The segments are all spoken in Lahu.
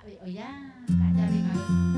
ve awˬ yanˇ kaꞈ jaˇ ve ngaˬ hui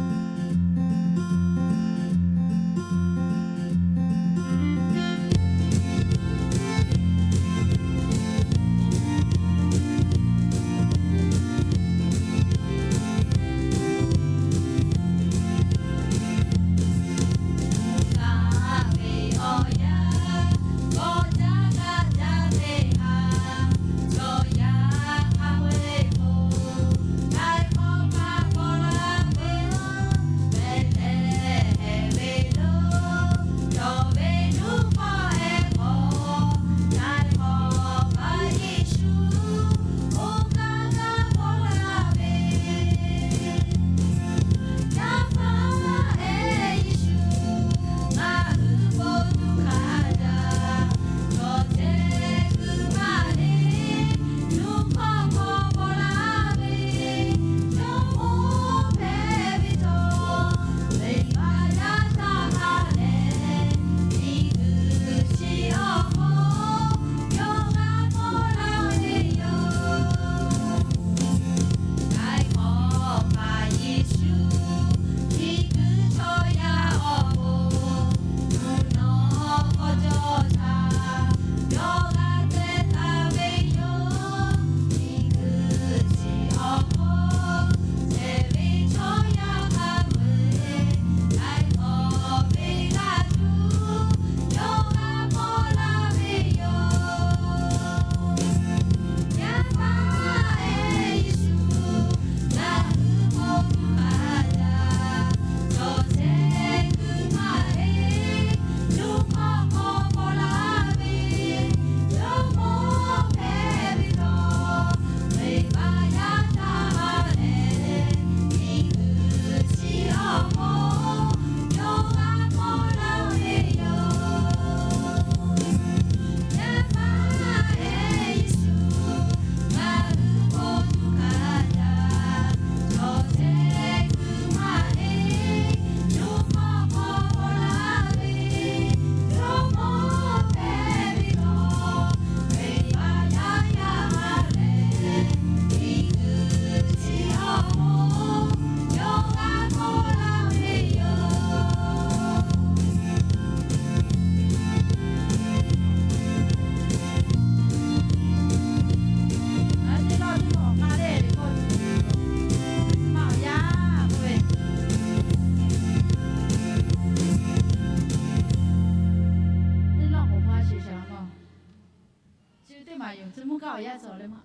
Chi teˇ maˬ yoˬ, chi mvuhˇ kaˆ awˬ yanˇ cawˬ leh maˇ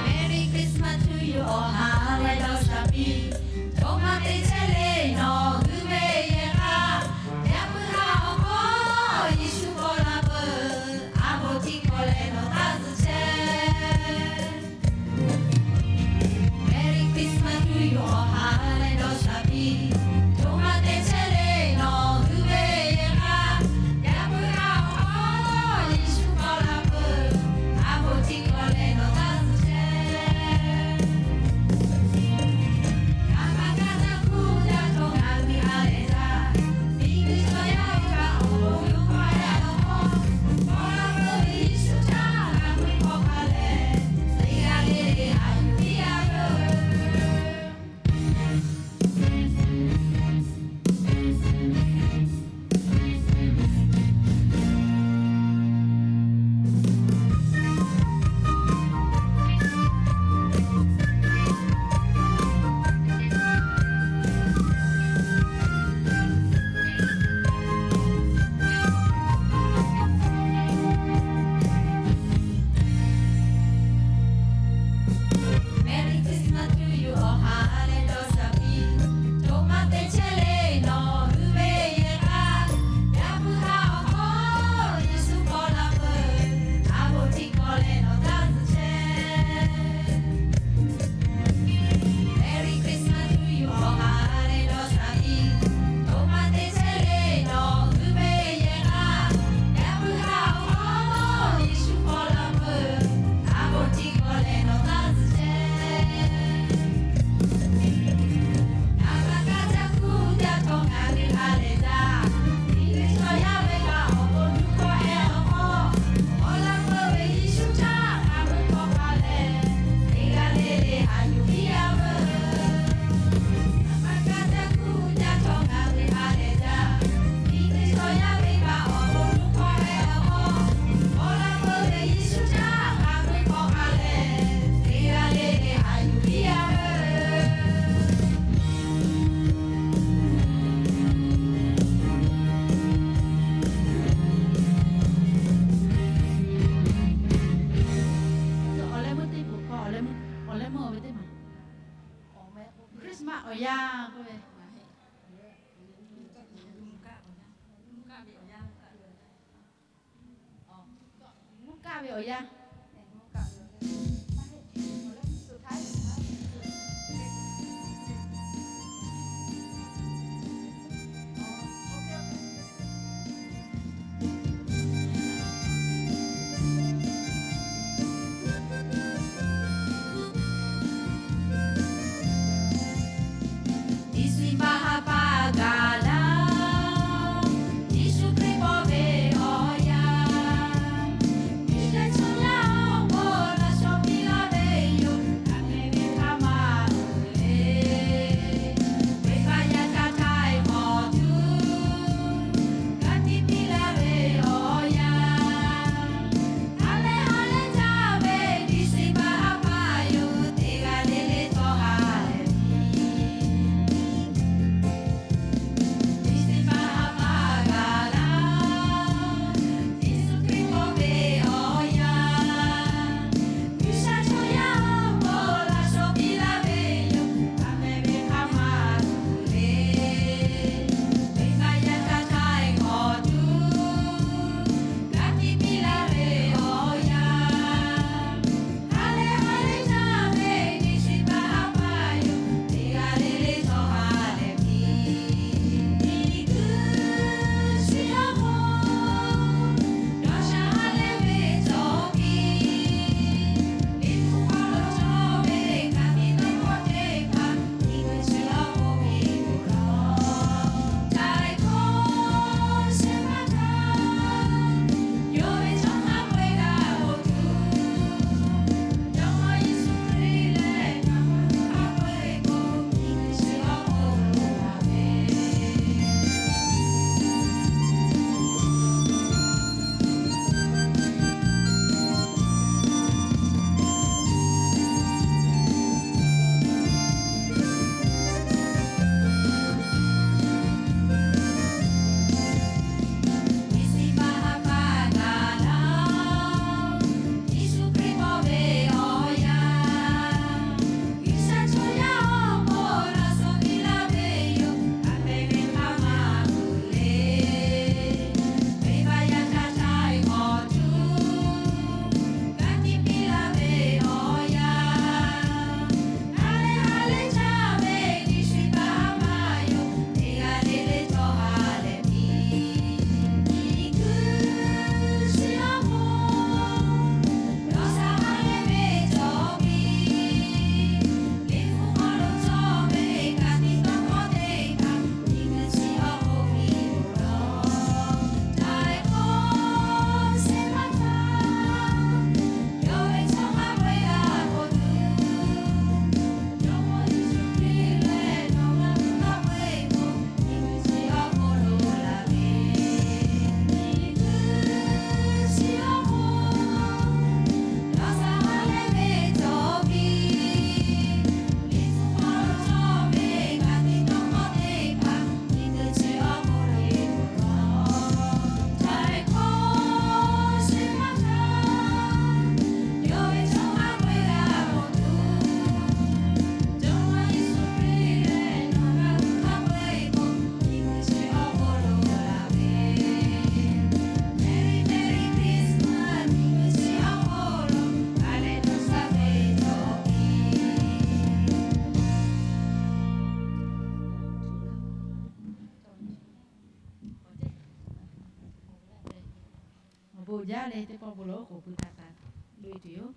Merry Christmas to you awˬ ha leh dawˇ sha piˇ. Chaw maˇ teˇ awˬ yanˇ k'oˆ ve, mvuhˇ kaˆ ve awˬ yanˇ. Yeˍsuˆ Hkriꞈ ve awˬ yanˇ, G'uiˬsha chaw yaˇ awˬ pon laꞈ shawˍ piˇ laˇ ve yoˬ. Hk'a hpehꞈ ve hk'a maˇ tuˬ le, venˇbaˆ yaˇ htaˇ htaiˍ hk'awꞈ tuˬ, ka tiꞈ piˇ laˇ ve awˬ yanˇ, ha lehˬ ha lehˬ jaˇ ve G'uiˬsha ha pa yoˬ. Teˇ g'aˇ le le htawˇ ha lehˬ piˇ. Awˬ bon jaˇ leh teˇ pawˆ bon lawˬ oˉ k'oˍ pui htaꞈ kaꞈ loꞈ e tuˬ yoˬ.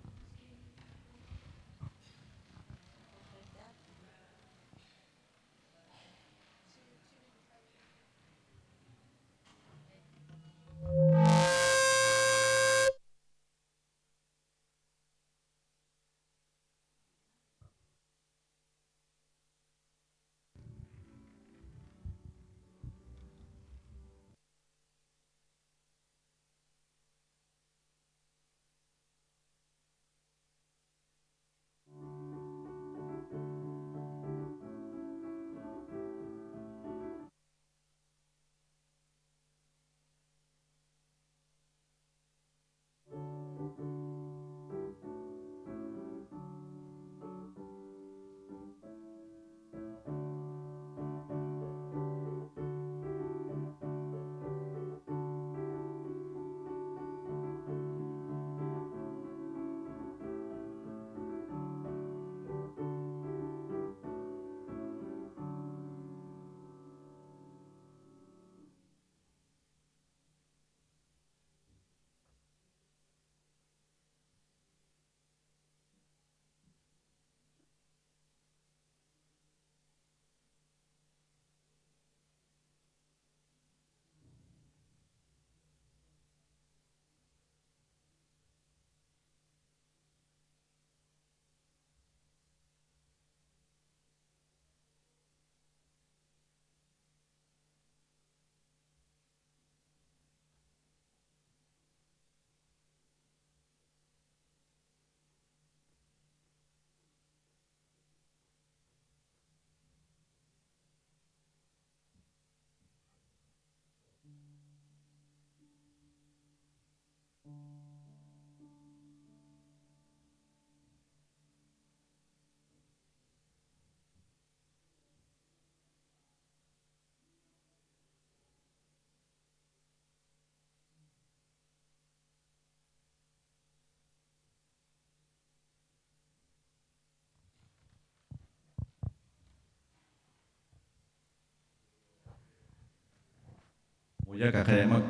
Yaꞈ hk'aˇ hk'a dehꞈ maˇ,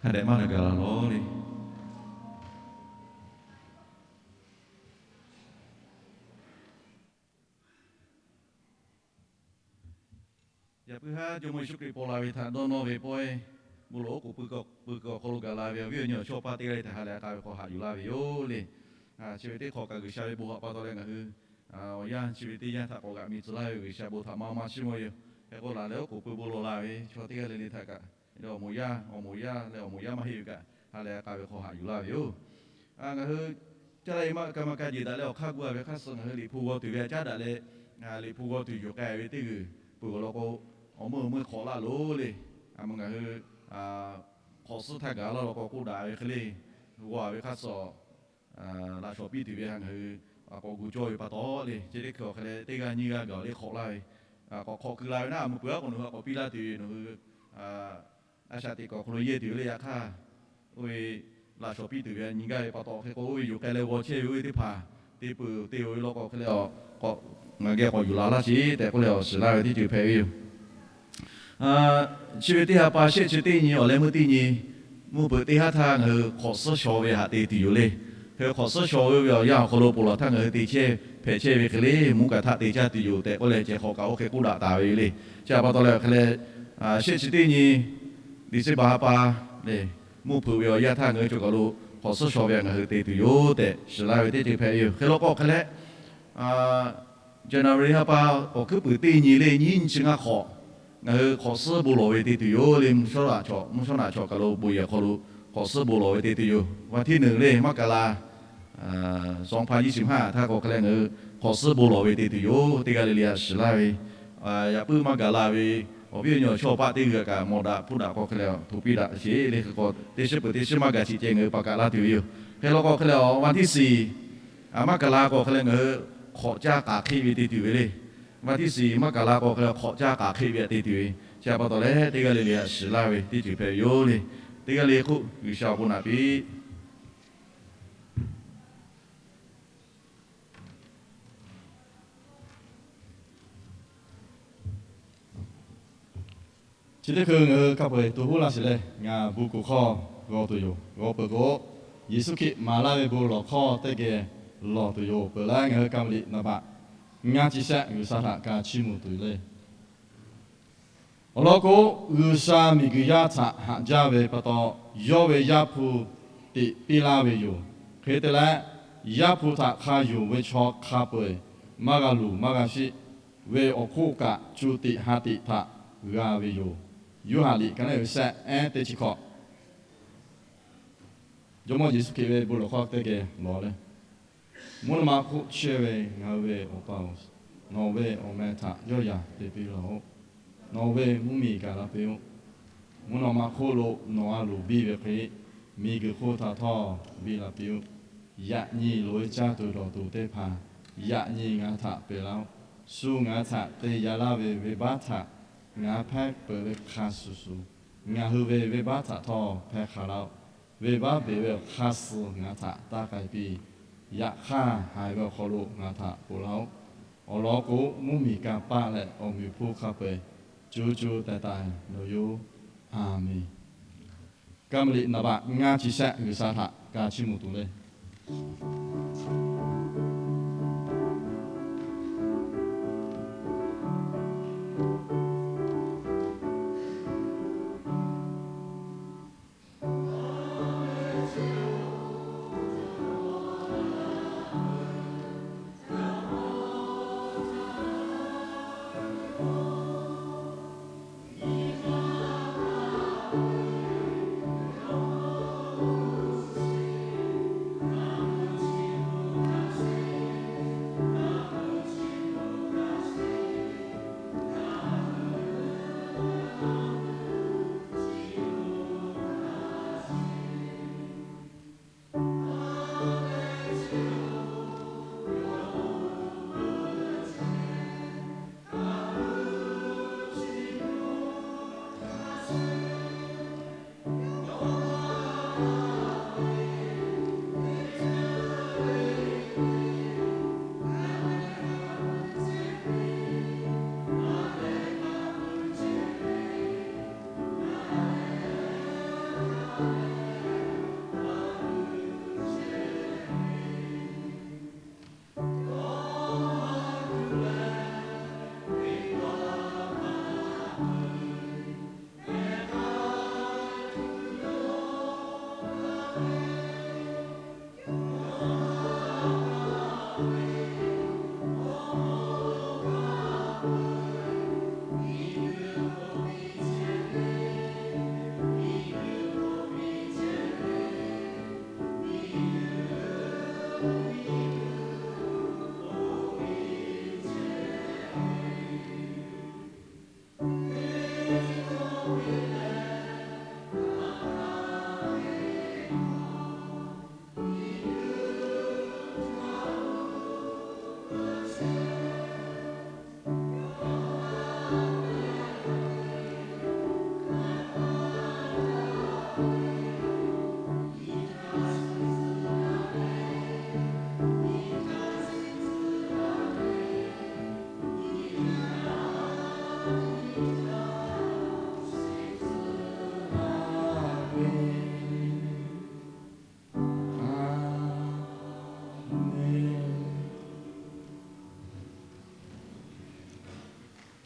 hk'a dehꞈ maˇ na gaˬ la lawˬ le. Yaꞈ puiˉ haˉ Jawˇmawˇ Yeˍsuˆ Hkriꞈ paw la ve htaꞈ dawˇ nawˇ ve pawehˇ, bon lawˬ oˉ k'oˍ pui kuiˬ awˬ hk'aw lo gaˬ la ve awˬ viˉ awˬ nyi awˬ chawˇ paˇ teˇ g'aˇ le htaꞈ ha lehˬ k'a ve hk'aw haꞈ yuˬ laˇ ve yoˬ le. Chi ve teˇ hk'awꞈ kaꞈ G'uiˬsha ve bon htaꞈ pa taw leh ngaˬ hui awˬ yanˇ chi ve teˇ yanˇ htaꞈ k'awꞈ g'aꞈ mi tcuh laˇ ve G'uiˬsha bon htaꞈ maˇ maˇ chiˇ mvuh yoˬ. Hk'e k'o laˬ leh oˉ k'oˍ pui bon lawˬ la ve chaw teˇ g'aˇ le le htaꞈ kaꞈ, awˬ moˍ yaˇ, awˬ moˍ yaˇ leh awˬ moˍ yaˇ maˇ heˆ ve kaꞈ ha lehˬ k'a ve hk'aw haꞈ yuˬ laˇ ve yoˬ. Ngaˬ hui caˇ la e maˇ ka maˇ ka jeˬ daꞈ leh awˬ hk'aˇ gu a ve hk'aˇ suh ngaˬ hui Liꞈ hpu g'aw tuˬ ve a caˉ daꞈ leh, Liꞈ hpu g'aw tuˬ yuˬ k'ai ve teˇ g'uiˬ peuˬ awˬ lawn k'o, awˬ meuˇ awˬ meuˇ hk'awꞈ laˇ loˬ le. Ngaˬ hui hk'awꞈ suhˉ htaˇ gaˬ laˇ law k'o k'oˆ daꞈ ve hk'e le, g'aw a ve hk'aˇ suh laꞈ shawˍ piˇ tuˬ ve ngaˬ hui k'awꞈ gu cawˇ ve pa taw le. Chi teˇ hkui awˬ hk'e leh teˇ g'aˇ nyiˇ g'aˇ gaˬ le hk'awꞈ laˇ ve, k'awꞈ hk'awꞈ keu la ve naˉ, a meuˇ peuˬ aˉ k'o nawˬ hui k'awꞈ piˇ laˇ tuˬ ve nawˬ hui a shaꞈ teꞈ kuiˬ awˬ hk'aw lo yehˇ tuˬ ve le. Yaꞈ hk'aˇ oˇ ve laꞈ shawˍ piˇ tuˬ ve nyi gaˇ ve pa taw hk'e k'o, oˇ ve yuˬ k'ai leh g'aw chehˇ ve oˇ ve teˇ hpaˍ te peuˬ te oˬ ve law k'o hk'e leh, ngaˬ geh k'awꞈ yuˬ la laˇ sheˍ tehꞈ k'oˆ leh awˬ shiˍ laˇ ve teˇ ceuˬ hpehꞈ ve yoˬ. Chi ve teˇ ha pa shehˆ chi teˇ nyi awˬ leh meuˇ teˇ nyi mvuhˇ peuꞈ teˇ haˉ htaˇ ngaˬ hui hk'awꞈ suhˉ shaw ve haꞈ te tuˬ yoˬ le. Hk'e hk'awꞈ suhˉ shaw ve ve awˬ yanˇ awˬ hk'aw lo ponˬ laˬ htaˇ ngaˬ hui te chehˇ hpehꞈ chehˇ ve hk'e le, mvuhˇ kaꞈ htaˆ te caˇ tuˬ yoˬ tehꞈ k'oˆ leh ceh hk'awꞈ kaꞈ oˇ hk'e k'oˆ daꞈ taˍ ve le. Chi a pa taw leh hk'e leh, shehˆ chi teˇ nyi December ha pa le, mvuhˇ peuꞈ ve awˬ yanˇ htaˇ ngaˬ hui cawˬ kaˬ lo hk'awꞈ suhˉ shaw ve ngaˬ hui te tuˬ yoˬ tehꞈ shiˍ laˇ ve teˇ ceuˬ hpehꞈ ve yoˬ. Hk'e law k'o hk'e leh, January ha pa awˬ hkuiˉ puiˍ teˇ nyi le nyiˇ chi ngaˇ hk'awꞈ ngaˬ hui hk'awꞈ suhˉ bon lawˬ ve te tuˬ yoˬ le. Mvuhˇ shawˉ naꞈ chaw, mvuhˇ shawˉ naꞈ chaw kaˬ lo bon yehˬ hk'aw lo hk'awꞈ suhˉ bon lawˬ ve te tuˬ yoˬ. Vaˇ htiˉ nuˬ le maˇ kaˬ la, sawˍ hpaˇ nyiˇ chi maˇ htaˇ k'o hk'e leh ngaˬ hui hk'awꞈ suhˉ bon lawˬ ve te tuˬ yoˬ. Teˇ g'aˇ le le a shiˍ laˇ ve, yaꞈ puiˉ maˇ gaˬ la ve awˬ viˉ awˬ nyi awˬ chawˇ paˆ teˇ g'uiˬ kaꞈ mawˬ daꞈ hpuˇ daꞈ k'o hk'e leh htoꞈ piˇ daꞈ sheˍ le. Hk'e k'o teˇ shiˉ peuˬ teˇ shiˉ maˇ gaˬ chi ceh ngaˬ hui pa kaꞈ laˇ tuˬ ve yoˬ. Hk'e law k'o hk'e leh awˬ vaˇ htiˉ siˍ maˇ kaˬ la k'o hk'e leh ngaˬ hui hk'awꞈ caˇ k'aꞈ hk'eˆ ve te tuˬ ve le. Vaˇ htiˉ siˍ maˇ kaˬ la k'o hk'e leh hk'awꞈ caˇ k'aꞈ hk'eˆ ve te tuˬ ve. Chi a pa taw leh teˇ g'aˇ le le a shiˍ laˇ ve teˇ ceuˬ hpehꞈ ve yoˬ le. Teˇ g'aˇ le k'oˆ G'uiˬsha awˬ bon naꞈ piˇ Chi teˇ hkui ngaˬ hui hk'a peu-eˬ to huˉ laˇ sheˍ leh, ngaˬ bon kuˬ hk'aw g'aw tuˬ yoˬ. G'aw peuˬ k'o, Yeˍsuˆ Hkriꞈ maˍ laˇ ve bon lawˬ hkawˇ teˇ geh lawˬ tuˬ yoˬ. Peuˬ leh ngaˬ hui ka meuꞈ liꞈ naˍ baꞈ ngaˇ chi shehˆ G'uiˬsha htaꞈ ka chiˇ mvuh tuˬ le. Awˬ lawn k'o, G'uiˬsha miˬguiˬ yaˇ htaꞈ haꞈ jaˇ ve pa taw, yawˇ ve Yaˇ hpu teꞈ piˇ laˇ ve yoˬ. Hk'e te leh, Yaˇ hpu htaꞈ hk'a yonˍ ve chaw hk'a peu-eˬ maˇ g'a luˬ maˇ g'a sheˆ ve awˬ hk'oˆ kaꞈ, co teꞈ ha teꞈ htaꞈ g'a ve yoˬ. Yoˇhanˬ liꞈ ka neˉ ve shehˆ ehˉ teˇ chi hkawꞈ. Jawˇmawˇ Yeˍsuˆ Hkriꞈ ve bon lawˬ hkawˇ teˇ geh lawˬ leh, mvuhˇ naw ma hk'oˆ chehˇ ve ngaˬ hui ve Awˬ pa-oˬ, nawˬ ve awˬ meh htaꞈ yawˇ yaꞈ te piˇ laˇ-oˆ. Nawˬ ve mvuhˇmiˬ gaˬ la piˇ-oˆ. Mvuhˇ naw ma hk'oˆ lo nawˬ a loˍ biˇ ve hk'e, miˬguiˬ hk'oˆ htaꞈ htawˇ biˇ la piˇ-oˆ. Yaꞈ nyi loꞈ-e caˇ tuˬ dawˬ tuˬ teˇ hpaˍ yaꞈ nyi ngaˬ htaꞈ pehˬ laˇ-oˆ. Shu ngaˬ htaꞈ te yaꞈ laˇ ve venˇbaˆ htaꞈ ngaˬ hpehˇ peuˬ ve hk'a shuˍ shuˍ, ngaˬ hui ve venˇbaˆ htaꞈ htawˇ hpehˇ hk'a laˇ-oˆ. Venˇbaˆ beˬ ve awˬ hk'aˇ suh ngaˬ htaꞈ taˇ k'ai piˇ. Yaꞈ hk'aˇ, haiˬ ve awˬ hk'aw lo ngaˬ htaꞈ ponˬ laˇ-oˆ. Awˬ lawn k'o, mvuhˇmiˬ kanˇ paˆ leh awˬ meꞈ awˬ hponˇ hk'a peu-eˬ co co taiˍ taiˍ nawˬ yoˬ. Aˬmenˍ. Ka meuꞈ liꞈ naˍ baꞈ ngaˇ chi shehˆ G'uiˬsha htaꞈ ka chiˇ mvuh tuˬ le.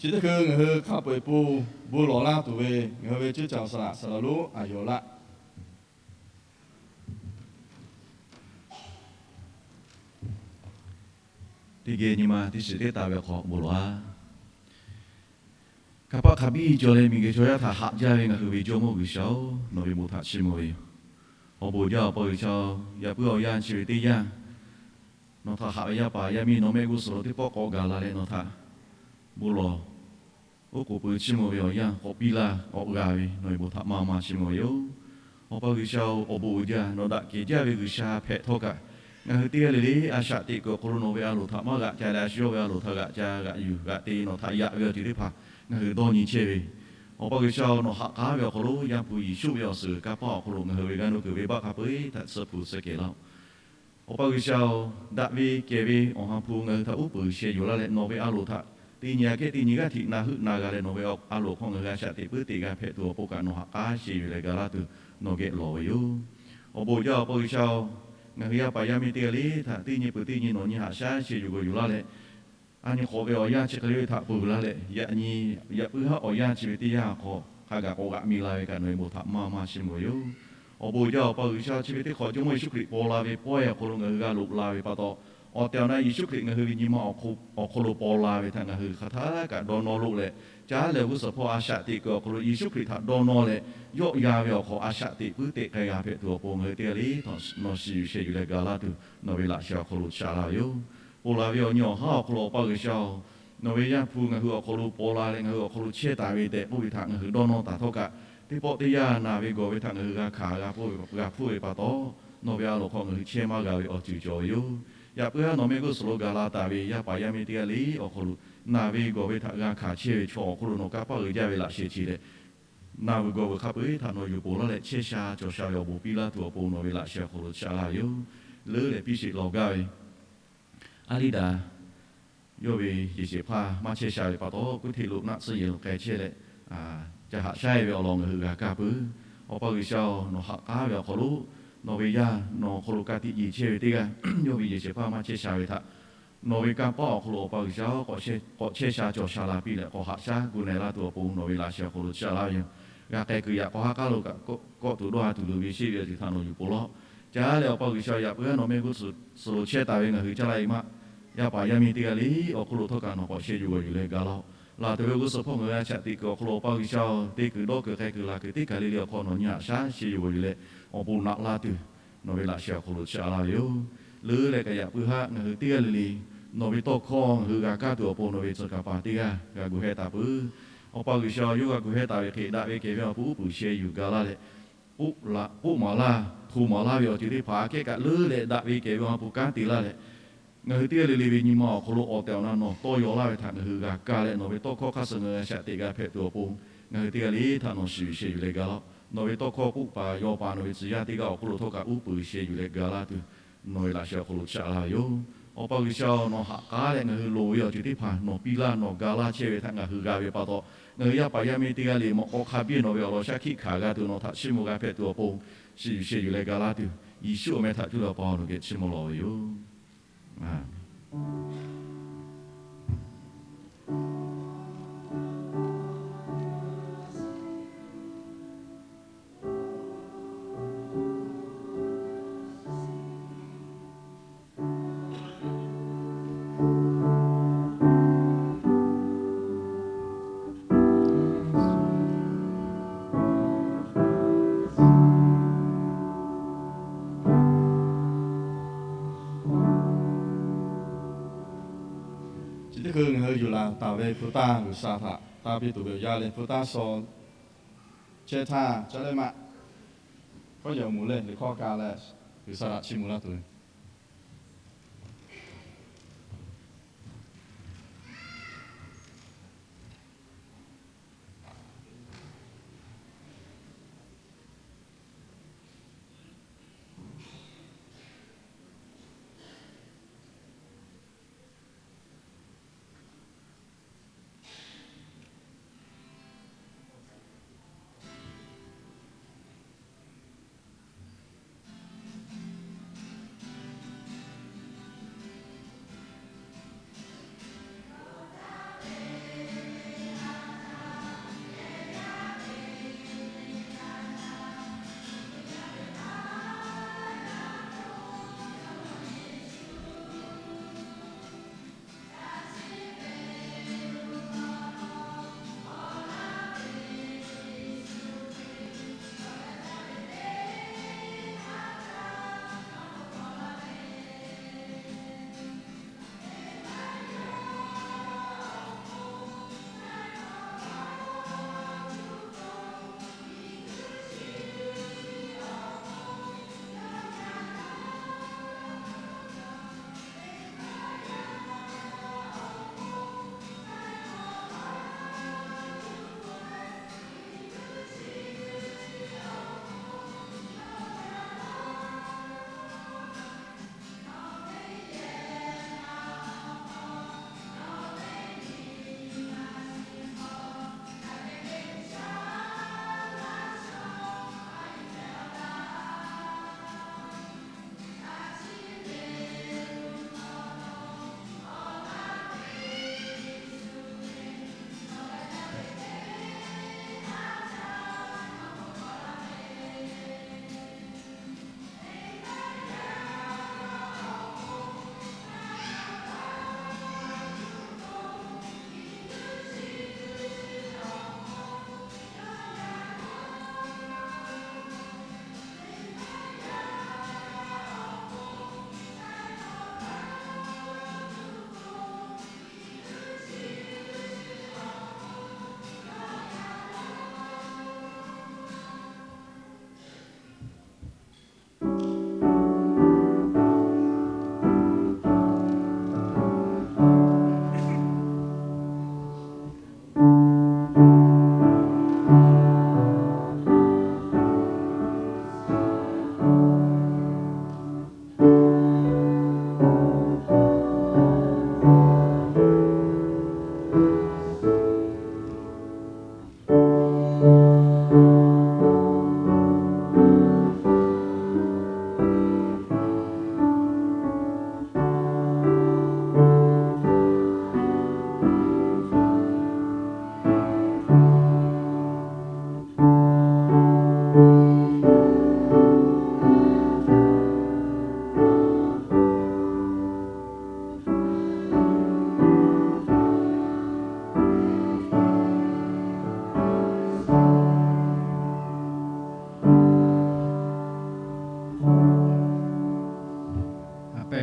Chi teˇ hkui ngaˬ hui hk'a peu-eˬ pon bon lawˬ laˇ tuˬ ve ngaˬ hui ve ceˇ caˬ saˍ laꞈ saˍ laꞈ lonˉ Aˍ yawˬ laˆ. Teˇ geh nyi ma teˇ shiˍ teˇ taˍ ve awˬ hk'aw bon lawˬ-a. Kanˇ paˆ hk'a biˇ cawˬ leh miˬguiˬ chaw yaˇ htaꞈ haꞈ jaˇ ve ngaˬ hui ve Jawˇmawˇ G'uiˬsha-oˬ, nawˬ ve bon htaꞈ chiˇ mvuh ve yoˬ. Awˬ bon jaˇ Awˬ pa G'uiˬsha-oˬ, yaꞈ puiˉ awˬ yanˇ chi ve teˇ yanˇ, nawˬ htaꞈ haꞈ ve yaˇ paˍ yaˇ miˇ nawˬ mehˆ g'uˇ suhˍ lo teˇ pawˆ k'awꞈ gaˬ la leh nawˬ htaꞈ bon lawˬ, oˉ k'oˍ pui chiˇ mvuh ve awˬ yanˇ k'awꞈ piˇ laˇ k'awꞈ g'a ve nawˬ ve bon htaꞈ maˇ maˇ chiˇ mvuh ve yoˬ. Awˬ pa G'uiˬsha-oˬ, awˬ bon uiˍ jaˇ nawˬ daꞈ kehˬ jaˇ ve G'uiˬsha hpehꞈ htawˇ kaꞈ, ngaˬ hui teˇ g'aˇ le le a shaꞈ teꞈ kuiˬ awˬ hk'aw lo nawˬ ve a loˍ htaꞈ maˇ g'aꞈ ca leh a shu yawˇ ve a loˍ htaꞈ g'aꞈ ca g'aꞈ yuˬ g'aꞈ te nawˬ htaꞈ yaꞈ ve awˬ ceuˬ teˇ hpaˍ ngaˬ hui dawˇ nyi chehˇ ve, Awˬ pa G'uiˬsha-oˬ, nawˬ ha k'aˉ ve awˬ hk'aw lo Yaˇ hpu Yeˍsuˆ ve awˬ suhˍ kanˇ paˆ awˬ hk'aw lo ngaˬ hui ve g'aˇ nuˇ kuiˬ venˇbaˆ hk'a peu-eˬ htaꞈ tsuhˇ hpu tsuhˇ kehˬ laˇ-oˆ. Awˬ pa G'uiˬsha-oˬ, daꞈ ve kehˬ ve awˬ ha hpu ngaˬ hui htaꞈ uˉ peunˍ sheh yuˬ laˇ leh nawˬ ve a loˍ htaꞈ teˇ nyi aꞈ kehˉ teˇ nyi g'aˇ htiꞈ na heuˆ na g'a leh nawˬ ve a loˍ hk'aw ngaˬ hui a shaꞈ teꞈ puiˉ teꞈ g'a hpehꞈ tuˬ awˬ pon kaꞈ nawˬ ha k'aˉ sheh yuˬ leh ga laˇ tuˬ nawˬ geh lawˬ ve yoˬ. Awˬ bon jaˇ Awˬ pa G'uiˬsha-oˬ, ngaˬ hui yaˇ paˍ yaˇ miˇ teˇ g'aˇ le htaꞈ teˇ nyi peuˬ teˇ nyi nawˬ nyi haꞈ shaˉ sheh yuˬ g'a yuˬ laˇ leh, a nyi hk'awꞈ ve awˬ yanˇ chi hk'e le ve htaꞈ peuˬ laˇ leh yaꞈ nyi, yaꞈ puiˉ haˉ awˬ yanˇ chi ve teˇ yanˇ hk'aw hk'a gaˬ k'awꞈ g'aꞈ mi la ve kaꞈ nawˬ ve bon htaꞈ maˇ maˇ chiˇ mvuh ve yoˬ. Awˬ bon jaˇ Awˬ pa G'uiˬsha, chi ve teˇ hk'awꞈ Jawˇmawˇ Yeˍsuˆ Hkriꞈ paw la ve pawehˇ awˬ hk'aw lo ngaˬ hui g'a loꞈ la ve pa taw, awˬ tehˬ awˬ na Yeˍsuˆ Hkriꞈ ngaˬ hui ve nyi ma awˬ hk'aw lo paw la ve htaꞈ ngaˬ hui hk'aˬ htaˇ kaꞈ dawˇ nawˇ loˆ leh, caˉ leh g'uˇ suhˍ hpawˇ a shaꞈ teꞈ kuiˬ awˬ hk'aw lo Yeˍsuˆ Hkriꞈ htaꞈ dawˇ nawˇ leh, yawˆ yan ve awˬ hk'aw a shaꞈ teꞈ puiˉ teꞈ k'ai g'a hpehꞈ tuˬ awˬ pon ngaˬ hui teˇ g'aˇ le htaꞈ nawˬ shiˍ yuˬ sheh yuˬ leh ga laˇ tuˬ nawˬ ve laꞈ sheh awˬ hk'aw lo chaꞈ la ve yoˬ. Ponˬ laˬ ve awˬ nyi awˬ haˉ awˬ hk'aw lo Awˬ pa G'uiˬsha-oˬ, nawˬ ve Yaˇ hpu ngaˬ hui awˬ hk'aw lo paw la leh ngaˬ hui awˬ hk'aw lo chehˇ taˍ ve tehꞈ k'oˆ ve htaꞈ ngaˬ hui dawˇ nawˇ taˍ htawˇ kaꞈ, teˇ pawˆ teˇ yanˇ naˬ ve gawˬ ve htaꞈ ngaˬ hui g'a hkanˍ g'a hpuˇ ve pa taw, nawˬ ve a loˍ hk'aw ngaˬ hui chehˇ maˇ g'a ve awˬ ceuˬ cawˬ ve yoˬ. Yaꞈ puiˉ haˉ nawˬ mehˆ g'uˇ suhˍ lo gaˬ la taˍ ve yaˇ paˍ yaˇ miˇ teˇ g'aˇ le awˬ hk'aw lo naˬ ve gawˬ ve htaꞈ g'a hkanˍ chehˇ ve chaw awˬ hk'aw lo nawˬ kanˇ paˆ uiˍ jaˇ ve laꞈ sheh chi leh, naˬ ve gawˬ ve hk'a peu-eˬ htaꞈ nawˬ yuˬ ponˬ laˇ leh chehˇ sha cawˬ sha ve awˬ bon piˇ laˇ tuˬ awˬ pon nawˬ ve laꞈ sheh awˬ hk'aw lo chaꞈ la ve yoˬ. Leuˉ leh piˇ sheˍ lawˬ gaˇ ve, a liˇ daꞈ yawˇ ve yehˬ shehˍ hpaˇ maˇ chehˇ sha ve pa taw, kuˉ hteˇ lo naˆ tsuhˇ yehˬ lo k'ai chehˇ leh, ca haꞈ shaˉ-e ve awˬ lawn ngaˬ hui g'a kaˇ peuˬ. Awˬ pa G'uiˬsha-oˬ, nawˬ ha k'aˉ ve awˬ hk'aw lo nawˬ ve yaˇ nawˬ awˬ hk'aw lo ka tiꞈ yeˬ chehˇ ve teˇ g'aˇ, yawˇ ve yehˬ shehˍ hpaˇ maˇ chehˇ sha ve htaꞈ nawˬ ve kanˇ paˆ awˬ hk'aw lo Awˬ pa G'uiˬsha k'awꞈ chehˇ sha cawˬ sha la piˇ leh k'awꞈ haꞈ shaˉ gu na-e laˇ tuˬ awˬ pon nawˬ ve laꞈ sheh awˬ hk'aw lo chaꞈ la ve yoˬ. G'a k'ai kuiˬ yaꞈ k'aw ha k'aˉ lo kaꞈ kawˆ tuˬ dawˇ ha tuˬ luˬ ve sheˆ ve awˬ ceuˬ htaꞈ nawˬ yuˬ ponˬ laˇ-oˆ. Caˉ leh Awˬ pa G'uiˬsha, yaꞈ puiˉ haˉ nawˬ mehˆ g'uˇ suhˍ lo chehˇ taˍ ve ngaˬ hui caˇ laˇ-e maˇ, yaˇ paˍ yaˇ miˇ teˇ g'aˇ le awˬ hk'aw lo htawˇ kaꞈ nawˬ k'awꞈ sheh yuˬ g'awˬ yuˬ leh ga laˇ-oˆ. Laˬ tuˬ ve g'uˇ suhˍ hpawˇ ngaˬ hui a shaꞈ teꞈ kuiˬ awˬ hk'aw lo Awˬ pa G'uiˬsha-oˬ, te kuiˬ dawˇ kuiˬ k'ai kuiˬ laˬ kuiˬ teˇ kaˬ le le awˬ hk'aw nawˬ nyi haꞈ shaˉ sheh yuˬ g'awˬ yuˬ leh awˬ bon naꞈ laˇ tuˬ nawˬ ve laꞈ sheh awˬ hk'aw lo chaꞈ la ve yoˬ. Leuˉ leh kaꞈ yaꞈ puiˉ haˉ ngaˬ hui teˇ g'aˇ le le nawˬ ve tawˇ hkawˇ ngaˬ hui g'a kaˇ tuˬ awˬ pon nawˬ ve tcuh kaˍ paˍ teˇ g'aˇ g'a gu hehˇ taˍ peuˬ. Awˬ pa G'uiˬsha, yawˇ g'a gu hehˇ taˍ ve hk'e daꞈ ve kehˬ ve awˬ hk'aw uˉ peunˍ sheh yuˬ ga laˇ leh, k'oˆ maˍ laˇ, htoꞈ maˍ laˇ ve awˬ ceuˬ teˇ hpaˍ aꞈ kehˉ kaꞈ leuˉ leh daꞈ ve kehˬ ve awˬ hk'aw kanˉ te laˇ leh, ngaˬ hui teˇ g'aˇ le le ve nyi ma awˬ hk'aw lo awˬ tehˬ awˬ na nawˬ tawˇ yaw laˇ ve htaꞈ ngaˬ hui g'a kaˇ leh, nawˬ ve tawˇ hkawˇ hk'aˇ suh ngaˬ hui a shaꞈ teꞈ g'a hpehꞈ tuˬ awˬ pon ngaˬ hui teˇ g'aˇ le htaꞈ nawˬ shiˍ yuˬ sheh yuˬ leh ga laˇ-oˆ. Nawˬ ve tawˇ hkawˇ k'oˆ paˍ yaw paˍ nawˬ ve tcuh yaˇ teˇ g'aˇ awˬ hk'aw lo htawˇ kaꞈ uˉ peunˍ sheh yuˬ leh ga laˇ tuˬ nawˬ ve laꞈ sheh awˬ hk'aw lo chaꞈ la ve yoˬ. Awˬ pa G'uiˬsha-oˬ, nawˬ ha k'aˉ leh ngaˬ hui loˍ ve awˬ ceuˬ teˇ hpaˍ nawˬ piˇ laˇ nawˬ ga laˇ chehˇ ve htaꞈ ngaˬ hui g'a ve pa taw, ngaˬ hui yaˇ paˍ yaˇ miˇ teˇ g'aˇ le mawꞈ k'aw hk'a biˇ nawˬ ve awˬ lawn shaˉ hkiˆ hkanˍ g'a tuˬ nawˬ htaꞈ chiˇ mvuh g'a hpehꞈ tuˬ awˬ pon shiˍ yuˬ sheh yuˬ leh ga laˇ tuˬ, Yeˍsuˆ awˬ meh htaꞈ cuˇ leh Awˬ pa nawˬ geh chiˇ mvuh lawˬ ve yoˬ. Chi teˇ hkui ngaˬ hui yuˬ laˬ taˍ ve hpu taˇ G'uiˬsha htaꞈ tanˇ piˇ tuˬ ve awˬ yanˇ leh hpu taˇ shaw chehˇ htaˇ caˇ leh maˇ kawˆ yaꞈ mvuh leh liꞈ hkawˇ ka leh G'uiˬsha htaꞈ chiˇ mvuh laˇ tuˬ ve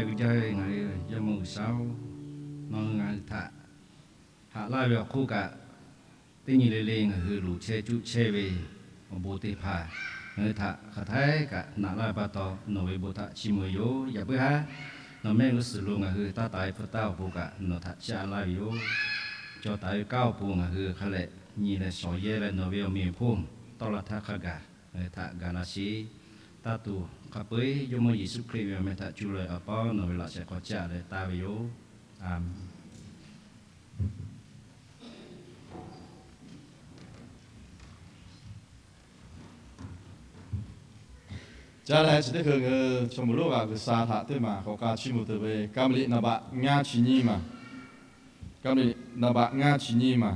Uiˍ jaˇ ve ngaˬ hui Jawˇmawˇ G'uiˬsha-oˬ, nawˬ hui ngaˬ hui htaꞈ haꞈ laˇ ve awˬ hk'oˆ kaꞈ, teˇ nyi le le ngaˬ hui loˍ chehˇ cuˆ chehˇ ve awˬ bon teˇ hpaˍ ngaˬ hui htaꞈ hk'aˬ htaˇ kaꞈ naꞈ laˇ ve pa taw, nawˬ ve bon htaꞈ chiˇ mvuh ve yoˬ. Yaꞈ puiˉ haˉ nawˬ mehˆ g'uˇ suhˍ lo ngaˬ hui taˇ taˍ ve hpu taˇ awˬ pon kaꞈ nawˬ htaꞈ chiˇ aꞈ laˇ ve yoˬ. Cawˬ taˍ ve kanˉ awˬ pon ngaˬ hui hk'a lehˬ nyi leh shawˍ yehˇ leh nawˬ ve awˬ meꞈ awˬ hponˇ tawˆ la htaˇ hk'a gaˬ ngaˬ hui htaꞈ gaˬ la sheˍ. Taˇ tuˬ hk'a peu-eˬ Jawˇmawˇ Yeˍsuˆ Hkriꞈ ve awˬ meh htaꞈ cuˇ leh awˬ pa nawˬ ve laꞈ sheh hk'aw caˆ leh taˍ ve yoˬ. A menˍ. Caˇ leh chi teˇ hkui ngaˬ hui chaw mawˬ lonˉ g'aꞈ G'uiˬsha htaꞈ teˇ maˬ k'awꞈ k'a chiˇ mvuh tuˬ ve, ka mvuh liꞈ naˍ baꞈ ngaˇ chi nyiˇ maˬ, ka mvuh liꞈ naˍ baꞈ ngaˇ chi nyiˇ maˬ.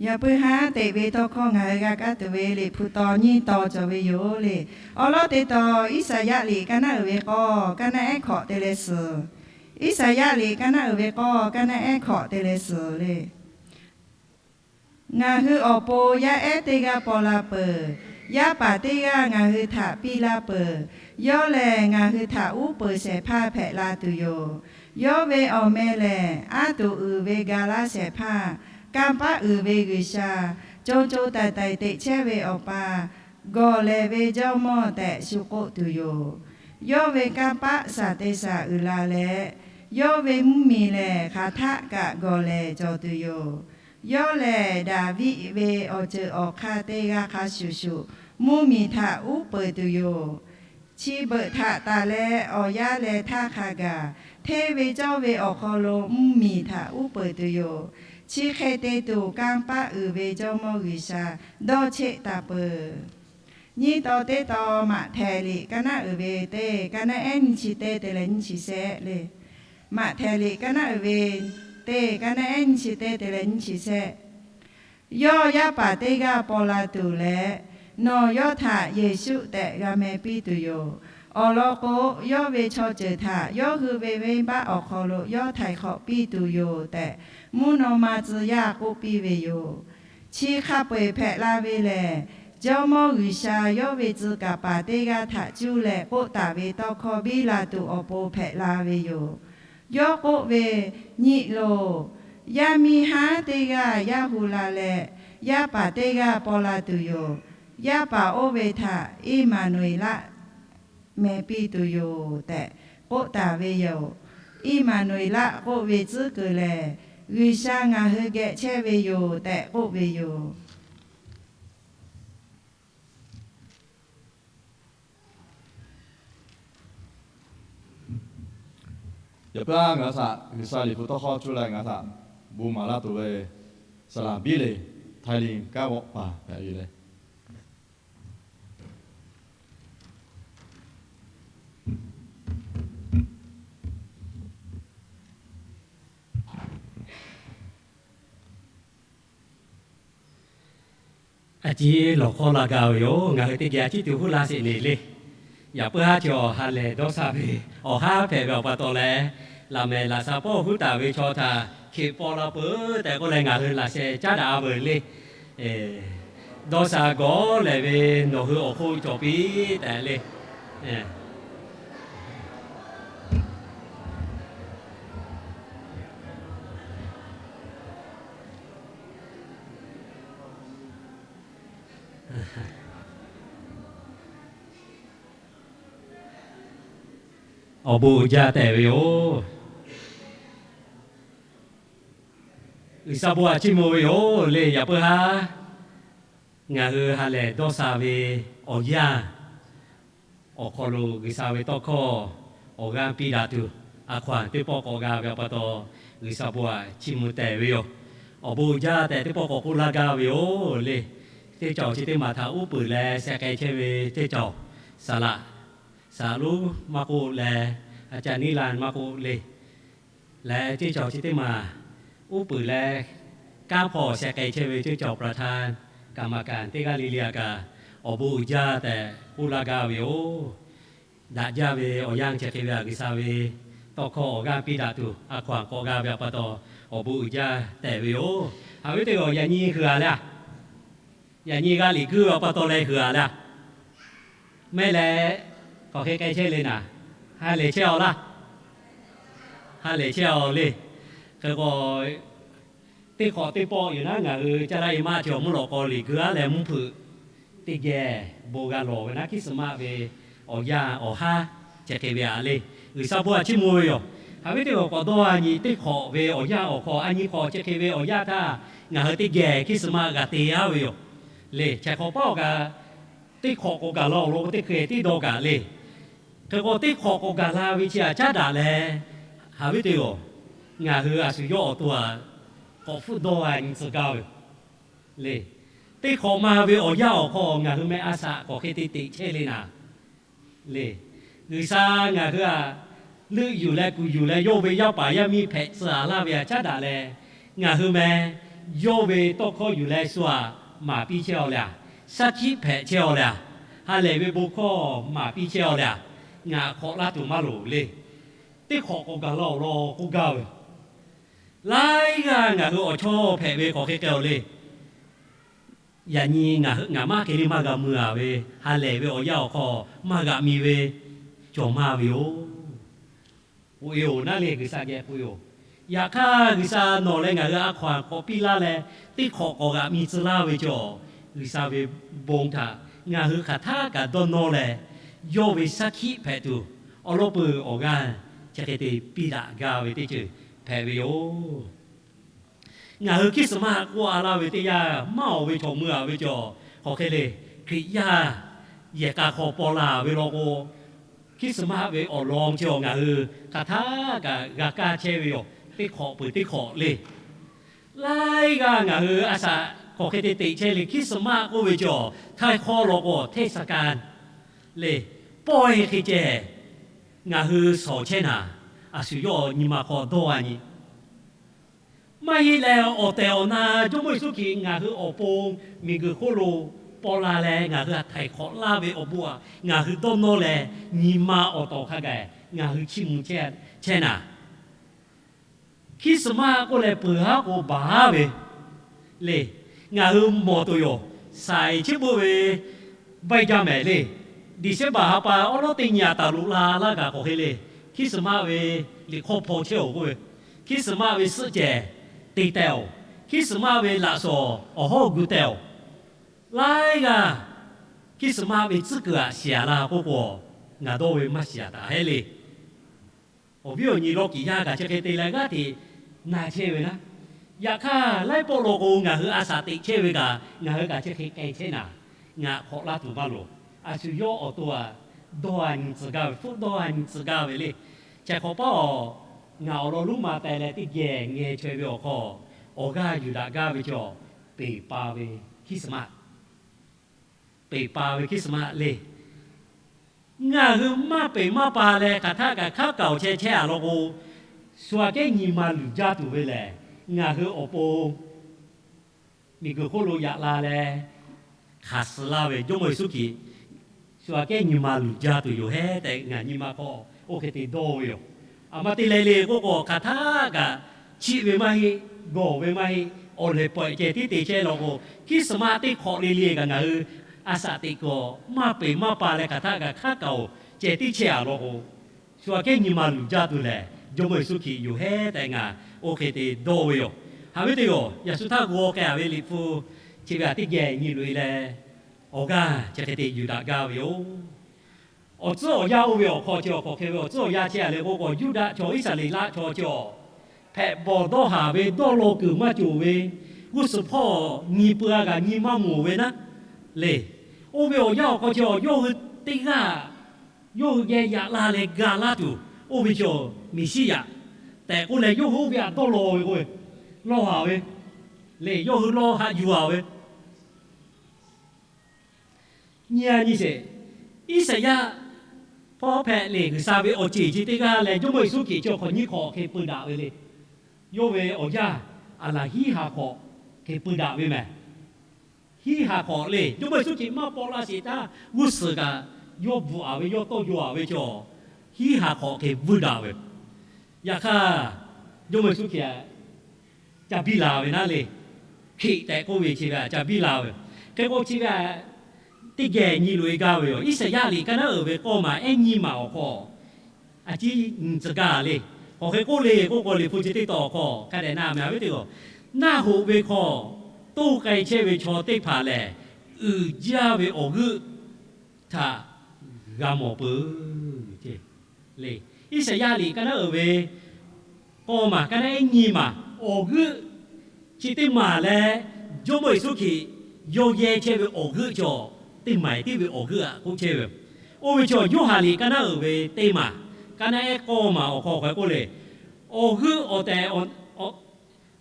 Yaꞈ puiˉ haˉ teꞈ ve tawˇ hkawˇ ngaˬ hui g'a kaˉ tuˬ ve Liꞈ hpu taw nyiˇ taw cawˬ ve yoˬ le. Awˉ lawˉ teˇ taw, Iˉsaˍyaˆ liꞈ kaˇ naˉ uiˍ ve k'awˇ kaˇ naˉ ehˉ hkawꞈ te leh suhˍ. Iˉsaˍyaˆ liꞈ kaˇ naˉ uiˍ ve k'awˇ kaˇ naˉ ehˉ hkawꞈ te leh suhˍ le. Ngaˬ hui awˬ pon yaˇ ehˉ teˇ g'aˇ paw la peuˬ. Yaˇ paˍ teˇ g'aˇ ngaˬ hui htaꞈ piˇ laˇ peuˬ. Yawˇ lehˬ, ngaˬ hui htaꞈ uˉ peunˍ shehˍ hpaˇ hpehꞈ la tuˬ yoˬ. Yawˇ ve awˬ meh lehˬ, aˉ tuˬ uiˍ ve ga laˇ shehˍ hpaˇ, kanˇ paˆ uiˍ ve G'uiˬsha, co co taiˍ taiˍ teꞈ chehˇ ve Awˬ pa, gawˬ lehˍ ve Jawˇmawˇ tehꞈ shu k'oˆ tuˬ yoˬ. Yawˇ ve kanˇ paˆ shaˍ te shaˍ uiˍ la leh, yawˇ ve mvuhˇmiˬ lehˬ hk'aˬ htaˆ kaꞈ gawˬ lehˍ cawˬ tuˬ yoˬ. Yawˇ lehˬ, Daˍviˆ ve awˬ ceuˬ awˬ hk'aˇ teˇ g'aˇ hk'a shuˍ shuˍ, mvuhˇmiˬ htaꞈ uˉ peunˍ tuˬ yoˬ. Chi beuꞈ htaꞈ tanˬ leh awˬ yanˇ leh htaˇ hk'a gaˬ, hteˇ ve cawˇ ve awˬ hk'aw lo mvuhˇ miˬ htaꞈ uˉ peunˍ tuˬ yoˬ. Chi hk'e te tuˬ kanˇ paˆ uiˍ ve Jawˇmawˇ G'uiˬsha dawˇ cheˆ taˍ peuˬ. Nyiˇ taw teˇ taw Maꞈhtehˍ liꞈ kaˇ naˉ uiˍ ve teˇ kaˇ naˉ ehˉ nyiˇ chi teˇ te leh nyiˇ chi shehˆ le. Maꞈhtehˍ liꞈ kaˇ naˉ uiˍ ve teˇ kaˇ naˉ ehˉ nyiˇ chi teˇ te leh nyiˇ chi shehˆ. Yawˇ yaˇ paˍ teˇ g'aˇ paw la tuˬ leh, nawˬ yawˇ htaꞈ Yeˍsuˆ tehꞈ g'a meh piˇ tuˬ yoˬ. Awˬ lawn k'o, yawˇ ve chaw ceuˬ htaꞈ yawˇ hui ve venˇbaˆ awˬ hk'aw lo yawˇ htaiˍ hk'awꞈ piˇ tuˬ yoˬ tehꞈ, mvuhˇ naw ma tcuh yaˇ k'oˆ piˇ ve yoˬ. Chi hk'a peu-eˬ hpehꞈ la ve lehˬ, Jawˇmawˇ G'uiˬsha yawˇ ve tcuh kaˍ paˍ teˇ g'aˇ htaꞈ cuˇ leh k'oˆ taˍ ve tawˇ hkawˇ biˇ la tuˬ awˬ pon hpehꞈ la ve yoˬ. Yawˇ k'oˆ ve, Nyi loˬ. Yaˇ miˇ haˉ teˇ g'aˇ yaˇ hu la leh, yaˇ paˍ teˇ g'aˇ paw la tuˬ yoˬ. Yaˇ paˍ oˇ ve htaꞈ Iˉmaˍnuˍeˍlaˆ meh piˇ tuˬ yoˬ tehꞈ k'oˆ taˍ ve yoˬ. Iˉmaˍnuˍeˍlaˆ k'oˆ ve tcuhˉ kuiˬ lehˬ, G'uiˬsha ngaˬ hui geh chehˇ ve yoˬ tehꞈ k'oˆ ve yoˬ. Yaꞈ puiˉ aˉ ngaˬ htaꞈ G'uiˬsha liꞈ hpu tawˇ hkawˇ cuˇ leh ngaˬ htaꞈ bon maˍ laˇ tuˬ ve saˍ laꞈ biˇ le, Htaiˍ liꞈ kanˉ g'awˆ paˍ hpehꞈ ve le. A ciˉ lawˬ hkawˇ la gaˇ ve yoˬ. Ngaˬ hui teˇ geh a ciˉ tuˬ huˉ laˇ sheˍ neˍ le. Yaꞈ puiˉ haˉ chaw ha lehˬ dawˇ sha ve awˬ haˉ hpehꞈ ve awˬ pa taw leh, laꞈ mehˍ laꞈ sha pawˆ huˉ taˍ ve chaw htaꞈ hkeꞈ paw la peuˬ tehꞈ k'oˆ leh ngaˬ hui laꞈ sheh caˉ daꞈ a veuˬ le. Dawˇ sha gawˬ lehˬ ve nawˬ hui awˬ hk'oˆ cawˬ piˇ tehꞈ le. Awˬ bon uiˍ jaˇ tehꞈ ve yoˬ. G'uiˬsha bon aꞈ chiˇ mvuh ve yoˬ le. Yaꞈ puiˉ haˉ ngaˬ hui ha lehˬ dawˇ sha ve awˬ yanˇ awˬ hk'aw lo G'uiˬsha ve tawˇ hkawˇ awˬ g'aˇ piˇ daꞈ tuˬ, a hkaw-anˬ teˇ pawˆ k'awꞈ g'a ve awˬ pa taw, G'uiˬsha bon aꞈ chiˇ mvuh tehꞈ ve yoˬ. Awˬ bon uiˍ jaˇ tehꞈ teˇ pawˆ k'awꞈ k'oˆ laˇ gaˇ ve yoˬ le. Teˇ cawˬ chi teˇ maˬ htaꞈ uˉ peunˍ leh sheh k'ai chehˇ ve teˇ cawˬ, saˍ laꞈ, saˍ laꞈ lonˉ maˇ k'oˆ leh, a ca niˉ la maˇ k'oˆ le, leh teˇ cawˬ chi teˇ maˬ uˉ peunˍ leh kanˉ hpawˇ sheh k'ai chehˇ ve teˇ cawˬ ประธาน กรรมการ teˇ g'aˇ le le a kaꞈ, awˬ bon uiˍ jaˇ tehꞈ k'oˆ laˇ gaˇ ve yoˬ. Daꞈ jaˇ ve awˬ yanˇ chi hk'e ve a G'uiˬsha ve tawˇ hkawˇ awˬ g'aˇ piˇ daꞈ tuˬ, a hkaw-anˬ k'awꞈ g'a ve awˬ pa taw, awˬ bon uiˍ jaˇ tehꞈ ve yoˬ. Haꞈ ve teˇ g'aˇ yaꞈ nyi hui a le a, yaꞈ nyi g'a liꞈ guiˇ ve awˬ pa taw leh hui a le a, mehˆ leh k'awꞈ hk'e k'ai chehˇ le naˍ, ha lehˬ chehˇ aw laˇ, ha lehˬ chehˇ aw le. Hk'e k'o, teˇ hk'awꞈ teˇ pawˆ yoˬ naˉ ngaˬ hui caˇ laˇ e maˇ chi awˬ mvuhˇ lawꞈ k'aw liꞈ guiˇ a leh mvuhˇ hpeuꞈ teˇ geh bon g'a lawˬ ve naˉ Christmas ve awˬ yanˇ awˬ haˉ chi hk'e ve a le. G'uiˬsha bon aꞈ chiˇ mvuh ve yoˬ. Haꞈ ve teˇ g'aˇ k'awꞈ dawˇ a nyi teˇ hk'awꞈ ve awˬ yanˇ awˬ hk'aw a nyi hk'awꞈ chi hk'e ve awˬ yanˇ htaˇ ngaˬ hui teˇ geh Christmas g'a te aˉ ve yoˬ. Le, chi hk'awꞈ paˉ awˬ kaꞈ teˇ hk'awꞈ k'awꞈ gaˬ la awˬ lawn k'o teˇ hk'e tiˉ dawˇ kaꞈ le. Hk'e k'o teˇ hk'awꞈ k'awꞈ gaˬ la ve chi aꞈ caˉ daꞈ leh, haꞈ ve teˇ g'aˇ ngaˬ hui a shu yawˇ awˬ to aꞈ k'awꞈ hpfuhˆ dawˇ a nyi tcuh gaˇ ve le. Teˇ hk'awꞈ ma ve awˬ yanˇ awˬ hk'aw ngaˬ hui meh a shaꞈ k'awꞈ hk'e te teꞈ chehˇ le naˍ le. G'uiˬsha ngaˬ hui aꞈ leuˆ yuˬ leh kuˬ yuˬ leh yawˇ ve yaˇ paˍ yaˇ miˇ hpehꞈ tcuh a laˇ ve aꞈ caˉ daꞈ leh, ngaˬ hui meh yawˇ ve tawˇ hkawˇ yuˬ leh shu aꞈ maˍ piˇ chehˇ aw le a, shaˉ hkiˆ hpehꞈ chehˇ aw le a, ha lehˬ ve bon hkawˇ maˍ piˇ chehˇ aw le a, ngaˬ hk'awꞈ laˇ tuˬ maˇ loˍ le. Teˇ hk'awꞈ k'awꞈ gaˬ la awˬ lawn k'oˆ gaˇ ve, laiˉ g'aˇ ngaˬ hui awˬ chawˇ hpehꞈ ve k'awꞈ hk'e k'ai aw le. Yaꞈ nyi ngaˬ maˇ hk'e le maˇ g'a mui a ve, ha lehˬ ve awˬ yanˇ awˬ hk'aw maˇ g'aꞈ mi ve cawˬ maˇ ve yoˬ. K'oꞈ e oˬ naˉ le G'uiˬsha geh k'oꞈ e oˬ. Yaꞈ hk'aˇ G'uiˬsha nawˬ leh ngaˬ hui a hkaw-anˬ k'awꞈ piˇ laˇ leh, teˇ hk'awꞈ k'awꞈ g'aꞈ mi tcuh laˇ ve cawˬ, G'uiˬsha ve bon htaꞈ ngaˬ hui hk'aˬ htaˇ kaꞈ dawˇ nawˇ leh, yawˇ ve shaˉ hkiˆ hpehꞈ tuˬ, awˬ lawn peuˬ awˬ g'aˇ chi hk'e te piˇ daꞈ gaˇ ve teˇ ceuˬ hpehꞈ ve yoˬ. Ngaˬ hui Christmas k'oˆ a laˇ ve teˇ yanˇ, maˇ awˬ ve chaw mui a ve cawˬ hk'aˬ hk'e le, Hkriꞈ yaˇ yehˬ k'a hk'aw paw la ve law k'o, Christmas ve awˬ lawn chi awˬ ngaˬ hui hk'aˬ htaˇ kaꞈ g'a kaˇ chehˇ ve yoˬ. Teˇ hk'awꞈ peuˬ teˇ hk'awꞈ le. Laiˉ g'aˇ ngaˬ hui a shaꞈ k'awꞈ hk'e te teꞈ chehˇ le, Christmas k'oˆ ve chi awˬ htaiˍ hk'aw law k'o hteˇ saˍ kaˍ le, pawehˇ hk'e ceh ngaˬ hui shawˍ chehˇ naˍ, a shu yawˇ nyi ma hk'aw dawˇ a nyi maˇ heˆ leh, awˬ tehˬ awˬ na Jawˇmawˇ Yeˍsuˆ Hkriꞈ ngaˬ hui awˬ pon miˬguiˬ hk'oˆ lo paw la leh, ngaˬ hui htaꞈ htaiˍ hk'awꞈ laˇ ve awˬ bon aꞈ ngaˬ hui dawˇ nawˇ leh, nyi ma awˬ tawˍ hk'a gaˬ ngaˬ hui chiˇ mvuh chehˇ naˍ. Christmas k'oˆ leh peuˬ haˉ k'o baˬ haˉ ve le. Ngaˬ hui mawˬ tuˬ yoˬ. Saiˍ chiˉ beuˆ ve baiˇ jaˇ mehˍ le. December ha pa awˉ lawˉ teˇ nyi aꞈ taˍ loꞈ la laˇ kaꞈ k'awꞈ hk'e le, Christmas ve liꞈ hk'awˇ hpaw chehˇ-oˬ k'oˆ ve, Christmas ve suhˆ cehˬ te tehˬ-oˬ, Christmas ve laꞈ shawˍ awˬ hawˉ gu tehˬ-oˬ, laiˉ g'aˇ Christmas ve tcuhˉ kuiˬ aꞈ shiˍ aꞈ la k'oˆ k'o, ngaˬ dawˇ ve maˇ shiˍ aꞈ taˍ hehˉ le. Awˬ viˉ awˬ nyi lawˇ kiˍ yaˇ kaꞈ chi hk'e te leh g'aˇ hteꞈ na chehˇ ve naˉ. Yaꞈ hk'aˇ, laiˉ pawˆ law k'o ngaˬ hui a shaꞈ teꞈ chehˇ ve kaꞈ, ngaˬ hui kaꞈ chi hk'e k'ai chehˇ naˍ, ngaˬ hk'awꞈ laˇ tuˬ maˇ loˍ. A shu yawˇ awˬ to aꞈ dawˇ a nyi tcuh gaˇ ve, hpfuhˆ dawˇ a nyi tcuh gaˇ ve le. Chi hk'awꞈ paˉ awˬ, ngaˬ awˬ lawn lonˉ ma teh leh teˇ geh ngeh chaweh ve awˬ hk'aw, awˬ g'aˇ yuˬ daꞈ gaˇ ve chaw, peˬ pa ve Christmas, peˬ pa ve Christmas le. Ngaˬ hui maˇ peˬ maˇ pa leh hk'aˬ htaˆ kaꞈ hk'aˉ kaoˬ chehˇ chehˇ a law k'o, shu aꞈ kehˉ nyi ma luˬ jaˇ tuˬ ve lehˬ, ngaˬ hui awˬ pon miˬguiˬ hk'oˆ lo yaꞈ la leh hk'aˬ suh laˇ ve Jawˇmawˇ Yeˍsuˆ Hkriꞈ shu aꞈ kehˉ nyi ma luˬ jaˇ tuˬ yoˬ hehˉ tehꞈ ngaˬ nyi ma hk'aw oˇ hk'e te dawˇ ve yoˬ. Aˬ ma te leh le k'oˆ k'o, hk'aˬ htaˆ kaꞈ chiˆ ve maˇ heˆ, gawˬ ve maˇ heˆ, awˬ lehˬ pawehꞈ ceh tiˉ te chehˇ law k'o, Christmas teˇ hk'awꞈ le le kaꞈ ngaˬ hui a shaꞈ teꞈ kuiˬ maˇ peˬ maˇ pa leh hk'aˬ htaˆ kaꞈ hk'aˉ kaoˬ ceh tiˉ chehˇ a law k'o, shu aꞈ kehˉ nyi ma luˬ jaˇ tuˬ lehˬ, Jawˇmawˇ Yeˍsuˆ Hkriꞈ yoˬ hehˉ tehꞈ ngaˬ oˇ hk'e te dawˇ ve yoˬ. Haꞈ ve teˇ g'aˇ, yaꞈ shu htaˇ g'aw k'ai a ve Liꞈ hpu chi ve aꞈ teˇ geh nyi loꞈ e leh, awˬ g'aˇ chi hk'e te yuˬ daꞈ gaˇ ve yoˬ. Awˬ tcuhˉ awˬ yanˇ oˇ ve awˬ hk'aw chi awˬ hk'aw hk'e ve awˬ tcuhˉ awˬ yanˇ chehˇ a leh k'oˆ k'o, Yuˇdaꞈ chaw Iˉsaˍreˍlaˆ chaw chi awˬ hpehꞈ bawˬ dawˇ haˍ ve dawˇ law kuiˬ maˇ cawˬ ve, g'uˇ suhˍ hpawˇ nyi peuˬ a kaꞈ nyi maˇ mawˬ ve naˉ le. Oˇ ve awˬ yanˇ awˬ hk'aw chi awˬ yawˇ hui teˇ g'aˇ yawˇ hui geh yaꞈ la leh ga laˇ tuˬ, oˇ ve chaw Meˍsiˉyaꞈ tehꞈ k'oˆ leh, yawˇ hui oˇ ve aꞈ dawˇ law ve k'o, lawˇ haˍ ve le, yawˇ hui lawˇ haꞈ yuˬ a ve nyi a nyi sheˍ. Iˉsaˍyaˆ hpawˇ hpehꞈ le, G'uiˬsha ve awˬ ceˬ chi teˇ g'aˇ leh Jawˇmawˇ Yeˍsuˆ Hkriꞈ chi awˬ hk'awꞈ nyiˇ hk'awꞈ hk'e peu daꞈ ve le. Yawˇ ve awˬ yanˇ aˬ laˬ hiˉ ha hk'awꞈ hk'e peu daꞈ ve mehˍ. Hiˉ ha hk'awꞈ le, Jawˇmawˇ Yeˍsuˆ Hkriꞈ maˇ paw la sheˍ htaˇ g'uˇ suhˍ kaꞈ yawˇ bvuhꞈ a ve, yawˇ tawˇ yaw a ve chaw, hiˉ ha hk'awꞈ hk'e vuiˇ daꞈ ve. Yaꞈ hk'aˇ, Jawˇmawˇ Yeˍsuˆ Hkriꞈ ca biˇ la ve naˉ le. Hkriꞈ tehꞈ k'oˆ ve chi ve aꞈ ca biˇ la ve. Hk'e k'o chi ve aꞈ teˇ geh nyi loꞈ e gaˇ ve yoˬ. Iˉsaˍyaˆ liꞈ kaˇ naˉ uiˍ ve k'awˇ maˬ ehˉ nyiˇ maˬ awˬ hk'aw a ciˉ nyi tcuh gaˇ le. K'awꞈ hk'e k'oˆ le k'oˆ k'o, Liꞈ hpu chi teˇ tawn awˬ hk'aw hk'a dehꞈ na meh a ve teˇ g'aˇ, naˆ hoꞈ ve hk'aw toˇ k'ai chehˇ ve chaw teˇ hpaˍ lehˬ, uiˍ jaˇ ve awˬ g'euˆ htaꞈ g'a mawˬ peuˬ le. Iˉsaˍyaˆ liꞈ kaˇ naˉ uiˍ ve k'awˇ maˬ kaˇ naˉ ehˉ nyiˇ maˬ awˬ g'euˆ chi teˇ maˬ leh, Jawˇmawˇ Yeˍsuˆ Hkriꞈ yawˇ yehˇ chehˇ ve awˬ g'euˆ chaw teˇ maˬ tiˉ ve awˬ g'euˆ aꞈ k'oˆ chehˇ ve. Oˇ ve chaw Yoˇhanˬ liꞈ kaˇ naˉ uiˍ ve teˇ maˬ kaˇ naˉ ehˉ k'awˇ maˬ awˬ hk'aw hk'aw k'oˆ le, awˬ g'euˆ awˬ tehˬ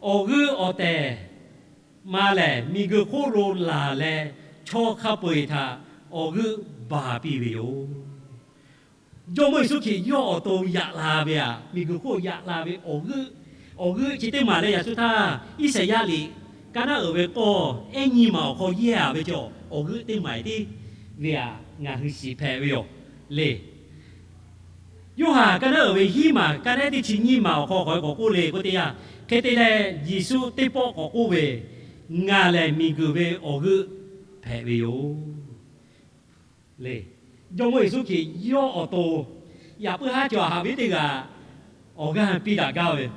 awˬ g'euˆ awˬ tehˬ ma lehˬ, miˬguiˬ hk'oˆ lo laˬ leh, chaw hk'a peu-eˬ htaꞈ awˬ g'euˆ baˬ piˇ ve yoˬ. Jawˇmawˇ Yeˍsuˆ Hkriꞈ yawˇ awˬ to yaꞈ la ve aꞈ, miˬguiˬ hk'oˆ yaꞈ la ve awˬ g'euˆ, awˬ g'euˆ chi teˇ maˬ leh yaꞈ shu htaˇ, Iˉsaˍyaˆ liꞈ kaˇ naˉ uiˍ ve k'awˇ ehˉ nyiˇ maˬ awˬ hk'aw yehˇ a ve chaw awˬ g'euˆ teˇ maˬ tiˉ ve aꞈ ngaˬ hui shiˍ hpehꞈ ve yoˬ le. Yoˇhanˬ kaˇ naˉ uiˍ ve hiˉ maˬ kaˇ naˉ ehˉ teˇ chi nyiˇ maˬ awˬ hk'aw k'awꞈ k'oˆ le k'oˆ teˇ yanˇ, hk'e te leh Yeˍsuˆ teˇ pawˆ k'awꞈ k'oˆ ve, Ngaˬ lehˬ miˬguiˬ ve awˬ g'euˆ hpehꞈ ve yoˬ le. Jawˇmawˇ Yeˍsuˆ Hkriꞈ yawˇ awˬ to yaꞈ puiˉ haˉ cawˬ haꞈ ve teˇ g'aˇ awˬ g'aˇ piˇ daꞈ gaˇ ve,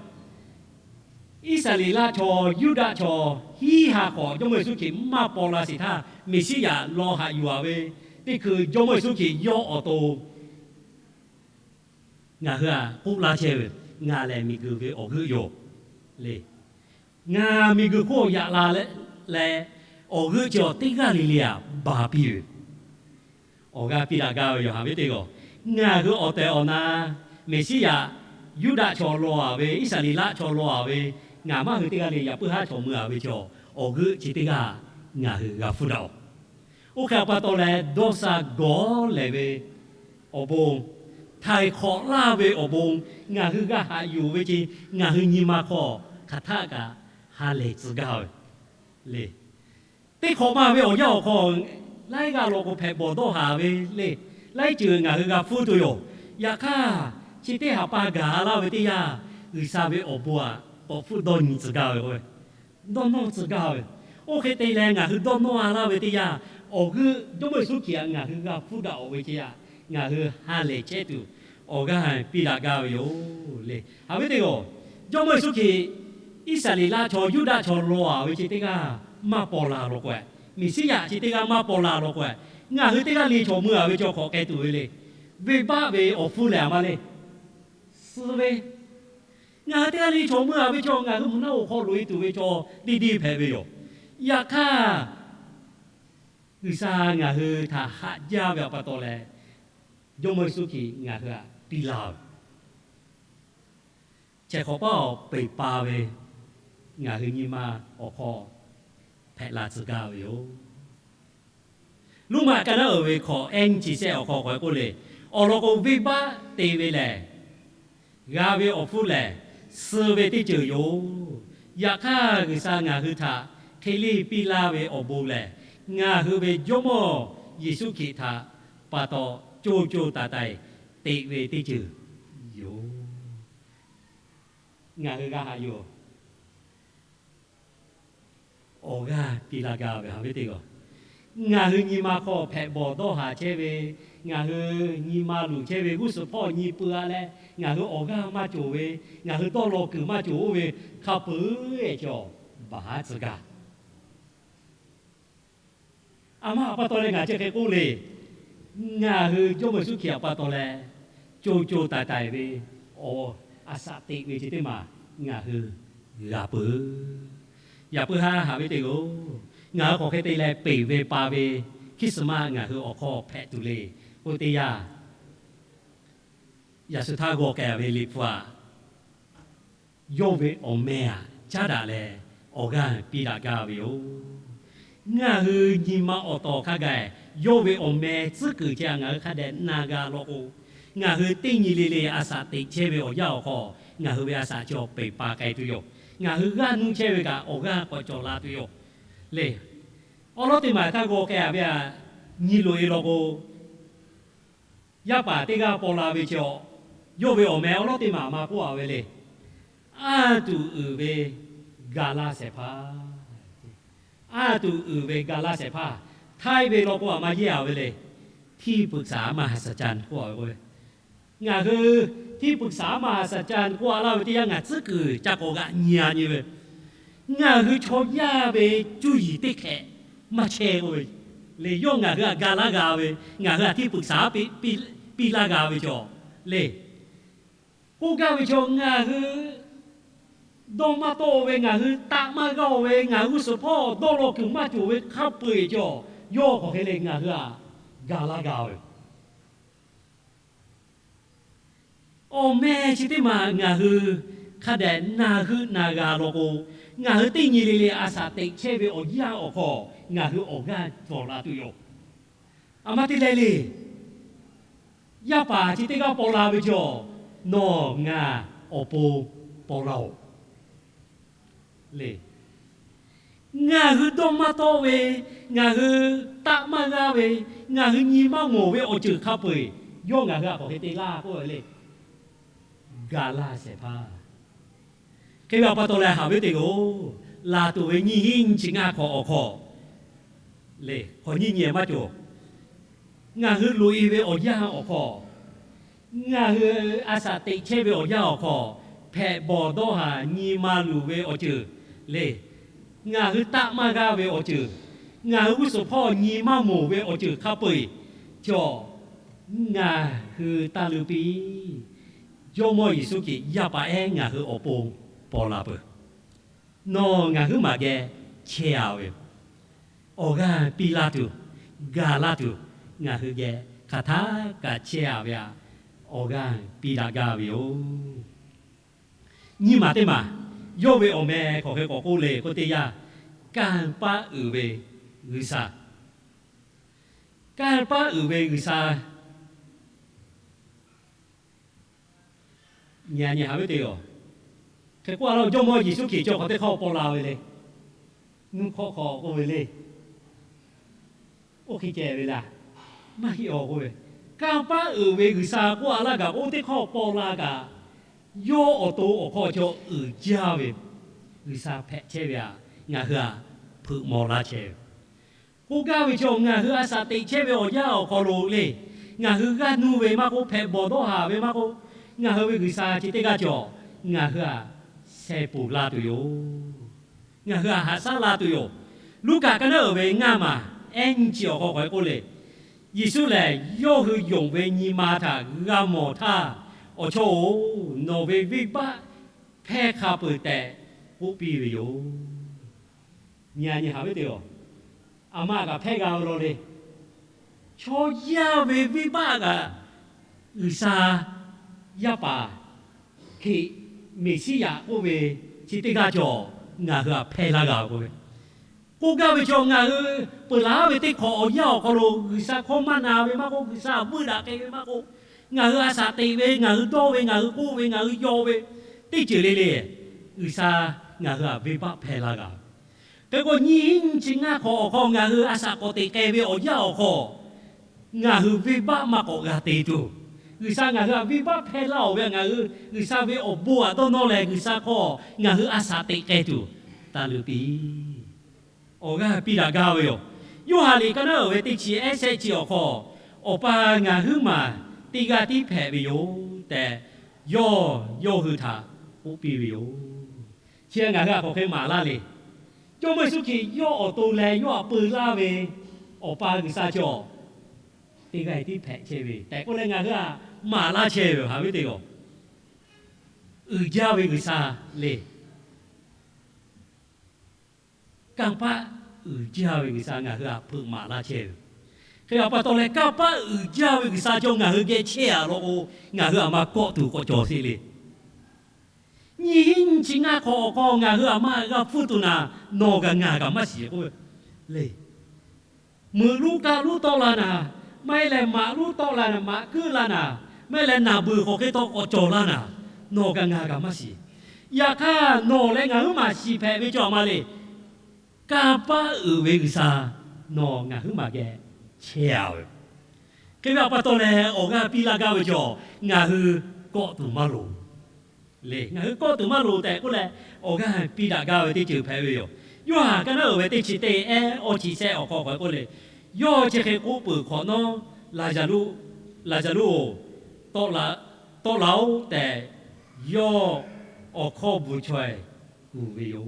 Iˉsaˍreˍlaˆ chaw Yuˇdaꞈ chaw hiˉ ha hk'awꞈ Jawˇmawˇ Yeˍsuˆ Hkriꞈ maˇ paw la sheˍ htaˇ Meˍsiˉyaꞈ lawˇ haꞈ yuˬ a ve teˇ hkui Jawˇmawˇ Yeˍsuˆ Hkriꞈ yawˇ awˬ to ngaˬ hui aꞈ k'oˆ laˇ chehˇ ve, Ngaˬ lehˬ miˬguiˬ ve awˬ g'euˆ yoˬ le. Ngaˬ miˬguiˬ hk'oˆ yaꞈ la leh, awˬ g'euˆ chi awˬ teˇ g'aˇ le le aꞈ baˬ piˇ ve, awˬ g'aˇ piˇ daꞈ gaˇ ve yoˬ haꞈ ve teˇ g'aˇ Ngaˬ hui awˬ tehˬ awˬ na Meˍsiˉyaꞈ, Yuˇdaꞈ chaw law-a ve, Iˉsaˍreˍlaˆ chaw law-a ve, ngaˬ maˇ hui teˇ g'aˇ le yaꞈ puiˉ haˉ chaw mui-a ve chaw, awˬ g'euˆ chi teˇ g'aˇ ngaˬ hui g'a hpfuhˇ daꞈ-oˬ. Oˇ hk'e pa taw leh, dawˇ sha gawˬ lehˬ ve awˬ bon, htaiˍ hk'awꞈ laˇ ve awˬ bon, ngaˬ hui g'a haꞈ yuˬ ve ce, ngaˬ hui nyi ma hk'aw hk'aˬ htaˆ kaꞈ ha lehˬ tcuh gaˇ ve le. Teˇ hk'awꞈ ma ve awˬ yanˇ awˬ hk'aw, laiˉ g'aˇ law k'o hpehꞈ bawˬ dawˇ haˍ ve le. Laiˉ ceuˬ ngaˬ hui g'a hpfuhˇ tuˬ yoˬ. Yaꞈ hk'aˇ, chi teˇ haꞈ pa gaˬ laˇ ve teˇ yanˇ, G'uiˬsha ve awˬ bon aꞈ k'awꞈ hpfuhˇ dawˇ nyi tcuh gaˇ ve k'o, dawˇ nawˇ tcuh gaˇ ve. Oˇ hk'e te leh ngaˬ hui dawˇ nawˇ-a laˇ ve teˇ yanˇ, awˬ g'euˆ Jawˇmawˇ Yeˍsuˆ Hkriꞈ htaꞈ ngaˬ hui g'a hpfuhˇ daꞈ-oˬ ve ce yaꞈ, ngaˬ hui ha lehˬ chehˇ tuˬ awˬ g'aˇ piˇ daꞈ gaˇ ve yoˬ le. Haꞈ ve teˇ g'aˇ, Jawˇmawˇ Yeˍsuˆ Hkriꞈ Iˉsaˍreˍlaˆ chaw Yuˇdaꞈ chaw law-a ve chi teˇ g'aˇ maˇ paw la law k'o, Meˍsiˉyaꞈ chi teˇ g'aˇ maˇ paw la law k'o, ngaˬ hui teˇ g'aˇ le chaw mui-a ve chaw hk'awꞈ k'ai tuˬ ve le. Venˇbaˆ ve awˬ hpfuhˇ lehˬ a ma le. Suh ve, ngaˬ hui teˇ g'aˇ le chaw mui-a ve chaw, ngaˬ hui mvuhˇ naˆ awˬ hk'aw loꞈ-e tuˬ ve chaw deˇ deˇ hpehꞈ ve yoˬ. Yaꞈ hk'aˇ, G'uiˬsha ngaˬ hui htaꞈ haꞈ jaˇ ve awˬ pa taw leh, Jawˇmawˇ Yeˍsuˆ Hkriꞈ ngaˬ hui htaꞈ piˇ laˇ ve, chehˇ hk'awꞈ paˉ awˬ peˬ pa ve ngaˬ hui nyi ma awˬ hk'aw hpehꞈ la tcuh gaˇ ve yoˬ. Roˉmaꞈ ka naˉ uiˍ ve hkawꞈ ehˉ nyiˇ chi shehˆ awˬ hk'aw k'awꞈ k'oˆ le, awˬ lawn k'o, venˇbaˆ te ve lehˬ, g'a ve awˬ hpfuhˇ lehˬ, suh ve teˇ ceuˬ yoˬ. Yaꞈ hk'aˇ, G'uiˬsha ngaˬ hui htaꞈ hk'e leˇ piˇ laˇ ve awˬ bon lehˬ, ngaˬ hui ve Jawˇmawˇ Yeˍsuˆ Hkriꞈ htaꞈ pa taw co co taiˍ taiˍ teꞈ ve teˇ ceuˬ yoˬ. Ngaˬ hui g'a haꞈ yuˬ awˬ g'aˇ piˇ laˇ gaˇ ve haꞈ ve teˇ g'aˇ, ngaˬ hui nyi ma hk'aw hpehꞈ bawˬ dawˇ haˍ chehˇ ve, ngaˬ hui nyi ma luˬ chehˇ ve g'uˇ suhˍ hpawˇ nyi peuˬ-a leh, ngaˬ hui awˬ g'aˇ maˇ cawˬ ve, ngaˬ hui dawˇ law kuiˬ maˇ cawˬ-oˬ ve hk'a peu-eˬ cawˬ baˬ haˉ tcuh gaˇ. A ma awˬ pa taw leh ngaˬ chi hk'e k'oˆ le. Ngaˬ hui Jawˇmawˇ Yeˍsuˆ Hkriꞈ awˬ pa taw leh co co taiˍ taiˍ ve awˬ a shaꞈ teꞈ ve chi teˇ maˬ ngaˬ hui g'a peuˬ. Yaꞈ puiˉ haˉ haꞈ ve teˇ g'aˇ, ngaˬ hui k'awꞈ hk'e te leh peˬ ve pa ve Christmas ngaˬ hui awˬ hk'aw hpehꞈ tuˬ le k'oˆ teˇ yanˇ, yaꞈ shu htaˇ g'aw k'ai-a ve Liꞈ hpu aꞈ, yawˇ ve awˬ meh aꞈ caˉ daꞈ leh awˬ g'aˇ piˇ daꞈ gaˇ ve yoˬ. Ngaˬ hui nyi ma awˬ tawˍ hk'a gaˬ yawˇ ve awˬ meh tcuhˉ kuiˬ chi htaꞈ ngaˬ hui hk'a dehꞈ na g'a law k'o, ngaˬ hui teˇ nyi le le a shaꞈ teꞈ chehˇ ve awˬ yanˇ awˬ hk'aw ngaˬ hui ve a shaꞈ chi awˬ peˬ pa k'ai tuˬ yoˬ. Ngaˬ hui g'aˇ nuˇ chehˇ ve kaꞈ awˬ g'aˇ k'awꞈ cawˬ la tuˬ yoˬ le. Awˉ lawˉ teˇ maˬ htaˇ g'aw k'ai-a ve aꞈ, nyi loꞈ-e law k'o, yaˇ paˍ teˇ g'aˇ paw la ve chi awˬ, yawˇ ve awˬ meh awˉ lawˉ teˇ maˬ ma k'oˆ-a ve le. Aˉ tuˬ uiˍ ve ga laˇ shehˍ hpaˇ. Aˉ tuˬ uiˍ ve ga laˇ shehˍ hpaˇ. Htaiˇ ve law k'o aˬ ma yehˇ-a ve le. ที่ปรึกษามหาอัศจรรย์ k'oˆ-a ve k'o, ngaˬ hui ที่ปรึกษามหาอัศจรรย์ k'oˆ-a laˇ ve teˇ yanˇ ngaˬ tcuhˉ kuiˬ ca k'awꞈ g'aꞈ nyi-a nyi ve, ngaˬ hui chaw yaˇ ve cuˇ yiˍ teˇ hk'ehꞈ maˇ chehˇ k'oˆ ve le. Yawˇ ngaˬ hui htaꞈ ga laˇ g'a ve, ngaˬ hui htaꞈ ที่ปรึกษา piˇ laˇ g'a ve chaw le. K'oˆ gaˇ ve chaw ngaˬ hui dawˇ maˇ tawˆ ve, ngaˬ hui taˆ maˇ g'aˇ-o ve, ngaˬ hui g'uˇ suhˍ hpawˇ dawˇ law kuiˬ maˇ cawˬ ve hk'a peu-eˬ chaw, yawˇ k'awꞈ hk'e le ngaˬ hui htaꞈ ga laˇ g'a ve. Awˬ meh chi teˇ maˬ ngaˬ hui hk'a dehꞈ na heuˆ na g'a law k'o, ngaˬ hui teˇ nyi le le a shaꞈ teꞈ chehˇ ve awˬ yanˇ awˬ hk'aw ngaˬ hui awˬ g'aˇ cawˬ la tuˬ yoˬ. A ma te leh le, yaˇ paˍ chi teˇ g'aˇ paw la ve chaw, nawˬ ngaˬ awˬ pon paw la-oˬ le. Ngaˬ hui dawˇ maˇ tawˆ ve, ngaˬ hui taˆ maˇ g'aˇ ve, ngaˬ hui nyi maˇ mawˬ ve awˬ ceuˬ hk'a peu-eˬ, yawˇ ngaˬ hui htaꞈ k'awꞈ hk'e te laˇ k'oˆ ve le. Ga laˇ shehˍ hpaˇ. Hk'e ve awˬ pa taw leh haꞈ ve teˇ g'aˇ, laˬ tuˬ ve nyiˇ hinˉ nyiˇ chi ngaˇ hk'awꞈ awˬ hk'aw le, hk'awꞈ nyiˇ nyi maˇ cawˬ. Ngaˬ hui loꞈ-e ve awˬ yanˇ awˬ hk'aw, ngaˬ hui a shaꞈ teꞈ chehˇ ve awˬ yanˇ awˬ hk'aw, hpehꞈ bawˬ dawˇ haˍ nyi ma luˬ ve awˬ ceuˬ le, ngaˬ hui taˆ maˇ g'aˇ ve awˬ ceuˬ, ngaˬ hui g'uˇ suhˍ hpawˇ nyi maˇ mawˬ ve awˬ ceuˬ hk'a peu-eˬ cawˬ, ngaˬ hui taˇ leuˉ piˇ. Jawˇmawˇ Yeˍsuˆ Hkriꞈ yaˇ paˍ ehˉ ngaˬ hui awˬ pon paw la peuˬ. Nawˬ ngaˬ huiˉ maˬ geh chehˇ-a ve yoˬ. Awˬ g'aˇ piˇ laˇ tuˬ, ga laˇ tuˬ, ngaˬ hui geh hk'aˬ htaˇ kaꞈ chehˇ a ve htaꞈ awˬ g'aˇ piˇ daꞈ gaˇ ve yoˬ. Nyiˇ maˬ teˇ maˬ, yawˇ ve awˬ meh hk'aˬ hk'e k'awꞈ k'oˆ le k'oˆ teˇ yanˇ, kanˇ paˆ uiˍ ve G'uiˬsha. Kanˇ paˆ uiˍ ve G'uiˬsha. Nyi a nyi haꞈ ve teˇ g'aˇ, hk'e k'oˆ a laˇ, Jawˇmawˇ Yeˍsuˆ Hkriꞈ chi hk'awꞈ teˇ hk'aˇ awˬ paw la ve le. Nuˇ hk'awˇ hk'aw k'oˆ ve le. Oˇ hk'e ceh ve laˇ. Maˇ heˆ awˬ k'oˆ ve, kanˇ paˆ uiˍ ve G'uiˬsha k'oˆ a laˇ kaꞈ, oˇ teˇ hk'aˇ awˬ paw la kaꞈ, yawˇ awˬ to awˬ hk'aw cawˬ uiˍ jaˇ ve G'uiˬsha hpehꞈ chehˇ ve htaꞈ ngaˬ hui htaꞈ hpeuꞈ maw laˇ chehˇ ve. K'oˆ gaˇ ve chaw, ngaˬ hui a shaꞈ teꞈ chehˇ ve awˬ yanˇ awˬ hk'aw lo le, ngaˬ hui g'aˇ nuˇ ve maˇ k'oˆ, hpehꞈ bawˬ dawˇ haˍ ve maˇ k'oˆ, ngaˬ hui ve G'uiˬsha chi teˇ g'aˇ cawˬ ngaˬ hui htaꞈ sheh ponˬ la tuˬ yoˬ. Ngaˬ hui htaꞈ haꞈ shaˉ la tuˬ yoˬ. Luˉkaꞈ ka naˉ uiˍ ve ngaˇ maˬ ehˉ nyiˇ chi awˬ hk'aw k'awꞈ k'oˆ le, Yeˍsuˆ lehˬ yawˇ hui yonˍ ve nyi ma htaꞈ g'a mawˬ htaˇ, Awˬ chawˇ-oˬ, nawˬ ve venˇbaˆ hpehˇ hk'a peuˬ tehꞈ k'oˆ piˇ ve yoˬ. Nyi a nyi haꞈ ve teˇ g'aˇ, aˬ ma kaꞈ hpehˇ g'a ve law le. Chaw yaˇ ve venˇbaˆ kaꞈ G'uiˬsha yaˇ paˍ hk'e Meˍsiˉyaꞈ k'oˆ ve chi teˇ g'aˇ cawˬ ngaˬ hui htaꞈ hpehˇ laˇ g'a ve k'oˆ ve, k'oˆ gaˇ ve chaw, ngaˬ hui peuˬ laˬ ve teˇ hk'awꞈ awˬ yanˇ awˬ hk'aw lo G'uiˬsha hkawˇ maˇ na ve maˇ k'oˆ, G'uiˬsha vuiˇ daꞈ k'ai ve maˇ k'oˆ, ngaˬ hui a shaꞈ teꞈ ve, ngaˬ hui dawˇ ve, ngaˬ hui k'oˆ ve, ngaˬ hui yaw ve, teˇ ceuˬ le le, G'uiˬsha ngaˬ hui htaꞈ venˇbaˆ hpehˇ laˇ g'a ve. Hk'e k'o, nyiˇ hinˉ nyiˇ chi ngaˇ hk'awꞈ awˬ hk'aw ngaˬ hui a shaꞈ k'awꞈ teꞈ k'ai ve awˬ yanˇ awˬ hk'aw, ngaˬ hui venˇbaˆ maˇ k'awꞈ g'a te tuˬ, G'uiˬsha ngaˬ hui htaꞈ venˇbaˆ hpehˇ laˇ-oˬ ve, ngaˬ hui G'uiˬsha ve awˬ bon htaꞈ dawˇ nawˇ leh G'uiˬsha hk'aw ngaˬ hui a shaꞈ teꞈ k'ai tuˬ, taˇ luꞈ piˇ awˬ g'aˇ piˇ daꞈ gaˇ ve yoˬ. Yoˇhanˬ liꞈ ka naˉ uiˍ ve teˇ chi ehˉ shehˆ chi awˬ hk'aw, Awˬ pa ngaˬ huiˉ maˬ teˇ g'aˇ tiˉ hpehꞈ ve yoˬ tehꞈ, yawˇ yawˇ hui htaꞈ k'oˆ piˇ ve yoˬ. Chi ngaˬ hui htaꞈ hk'aˬ hk'e maˍ laˇ le. Jawˇmawˇ Yeˍsuˆ Hkriꞈ yawˇ awˬ to leh yawˇ htaꞈ peu laˇ ve Awˬ pa G'uiˬsha cawˬ teˇ g'aˇ tiˉ hpehꞈ chehˇ ve tehꞈ k'oˆ leh ngaˬ hui htaꞈ maˍ laˇ chehˇ ve yoˬ. Haꞈ ve teˇ g'aˇ, uiˍ jaˇ ve G'uiˬsha le. Kanˇ paˆ uiˍ jaˇ ve G'uiˬsha ngaˬ hui htaꞈ hpeuꞈ maˍ laˇ chehˇ ve. Hk'e a pa taw leh, kanˇ paˆ uiˍ jaˇ ve G'uiˬsha cawˬ ngaˬ hui geh chehˇ a law k'o, ngaˬ hui aˬ ma kawˆ tuˬ k'awꞈ cawˬ sheˍ le. Nyiˇ hinˉ nyiˇ chi ngaˇ hk'awꞈ awˬ hk'aw ngaˬ hui aˬ ma g'a hpfuhˇ tuˬ naˍ, nawˬ kaꞈ ngaˬ kaꞈ maˇ shiˍ k'oˆ ve le. Meuꞈ luˉ kaˆ luˉ tawˆ la naˍ, maˇ heˆ leh maꞈ luˉ tawˆ la naˍ, maꞈ kuiˉ la naˍ, maˇ heˆ leh naˬ beuˬ hk'aˬ hk'e taw k'awꞈ cawˬ laˇ naˍ, nawˬ kaꞈ ngaˬ kaꞈ maˇ shiˍ. Yaꞈ hk'aˇ, nawˬ leh ngaˬ huiˉ maˬ shiˍ hpehꞈ ve cawˬ a ma le. Kanˇ paˆ uiˍ ve G'uiˬsha nawˬ ngaˬ huiˉ maˬ geh chehˇ a ve. Hk'e ve a pa taw leh, awˬ g'aˇ piˇ laˇ gaˇ ve cawˬ ngaˬ hui kawˆ tuˬ maˇ loˍ le. Ngaˬ hui kawˆ tuˬ maˇ loˍ tehꞈ k'oˆ leh, awˬ g'aˇ piˇ daꞈ gaˇ ve teˇ ceuˬ hpehꞈ ve yoˬ. Yoˇhanˬ ka naˉ uiˍ ve teˇ chi teˇ ehˉ awˇ chi shehˆ awˬ hk'aw k'awꞈ k'oˆ le, yawˇ chi hk'e k'oˆ peuˬ hk'awꞈ nawˉ, Laˍzaˍruˆ-oˬ, tawˆ la-oˬ tehꞈ, yawˇ awˬ hkawˇ bvuhˬ chaweh kuˬ ve yoˬ.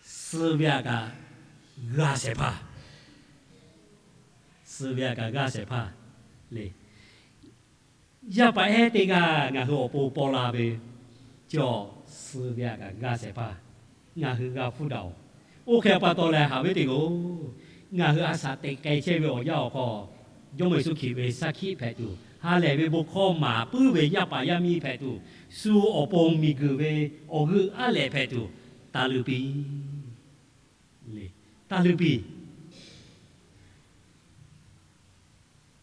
Suh ve htaꞈ kaꞈ g'a shehˍ hpaˇ, suh ve htaꞈ kaꞈ g'a shehˍ hpaˇ le. Yaˇ paˍ ehˉ teˇ g'aˇ ngaˬ hui awˬ pon paw la ve cawˬ, suh ve htaꞈ kaꞈ g'a shehˍ hpaˇ ngaˬ hui g'a hpfuhˇ daꞈ-oˬ. Oˇ hk'e a pa taw leh, haꞈ ve teˇ g'aˇ, ngaˬ hui a shaꞈ teꞈ k'ai chehˇ ve awˬ yanˇ awˬ hk'aw, Jawˇmawˇ Yeˍsuˆ Hkriꞈ ve shaˉ hkiˆ hpehꞈ tuˬ, ha lehˬ ve bon hkawˇ maˍ puiˉ ve yaˇ paˍ yaˇ miˇ hpehꞈ tuˬ, shu awˬ pon miˬguiˬ ve awˬ g'euˆ aˉ lehꞈ hpehꞈ tuˬ, taˇ luꞈ piˇ le. Taˇ luꞈ piˇ.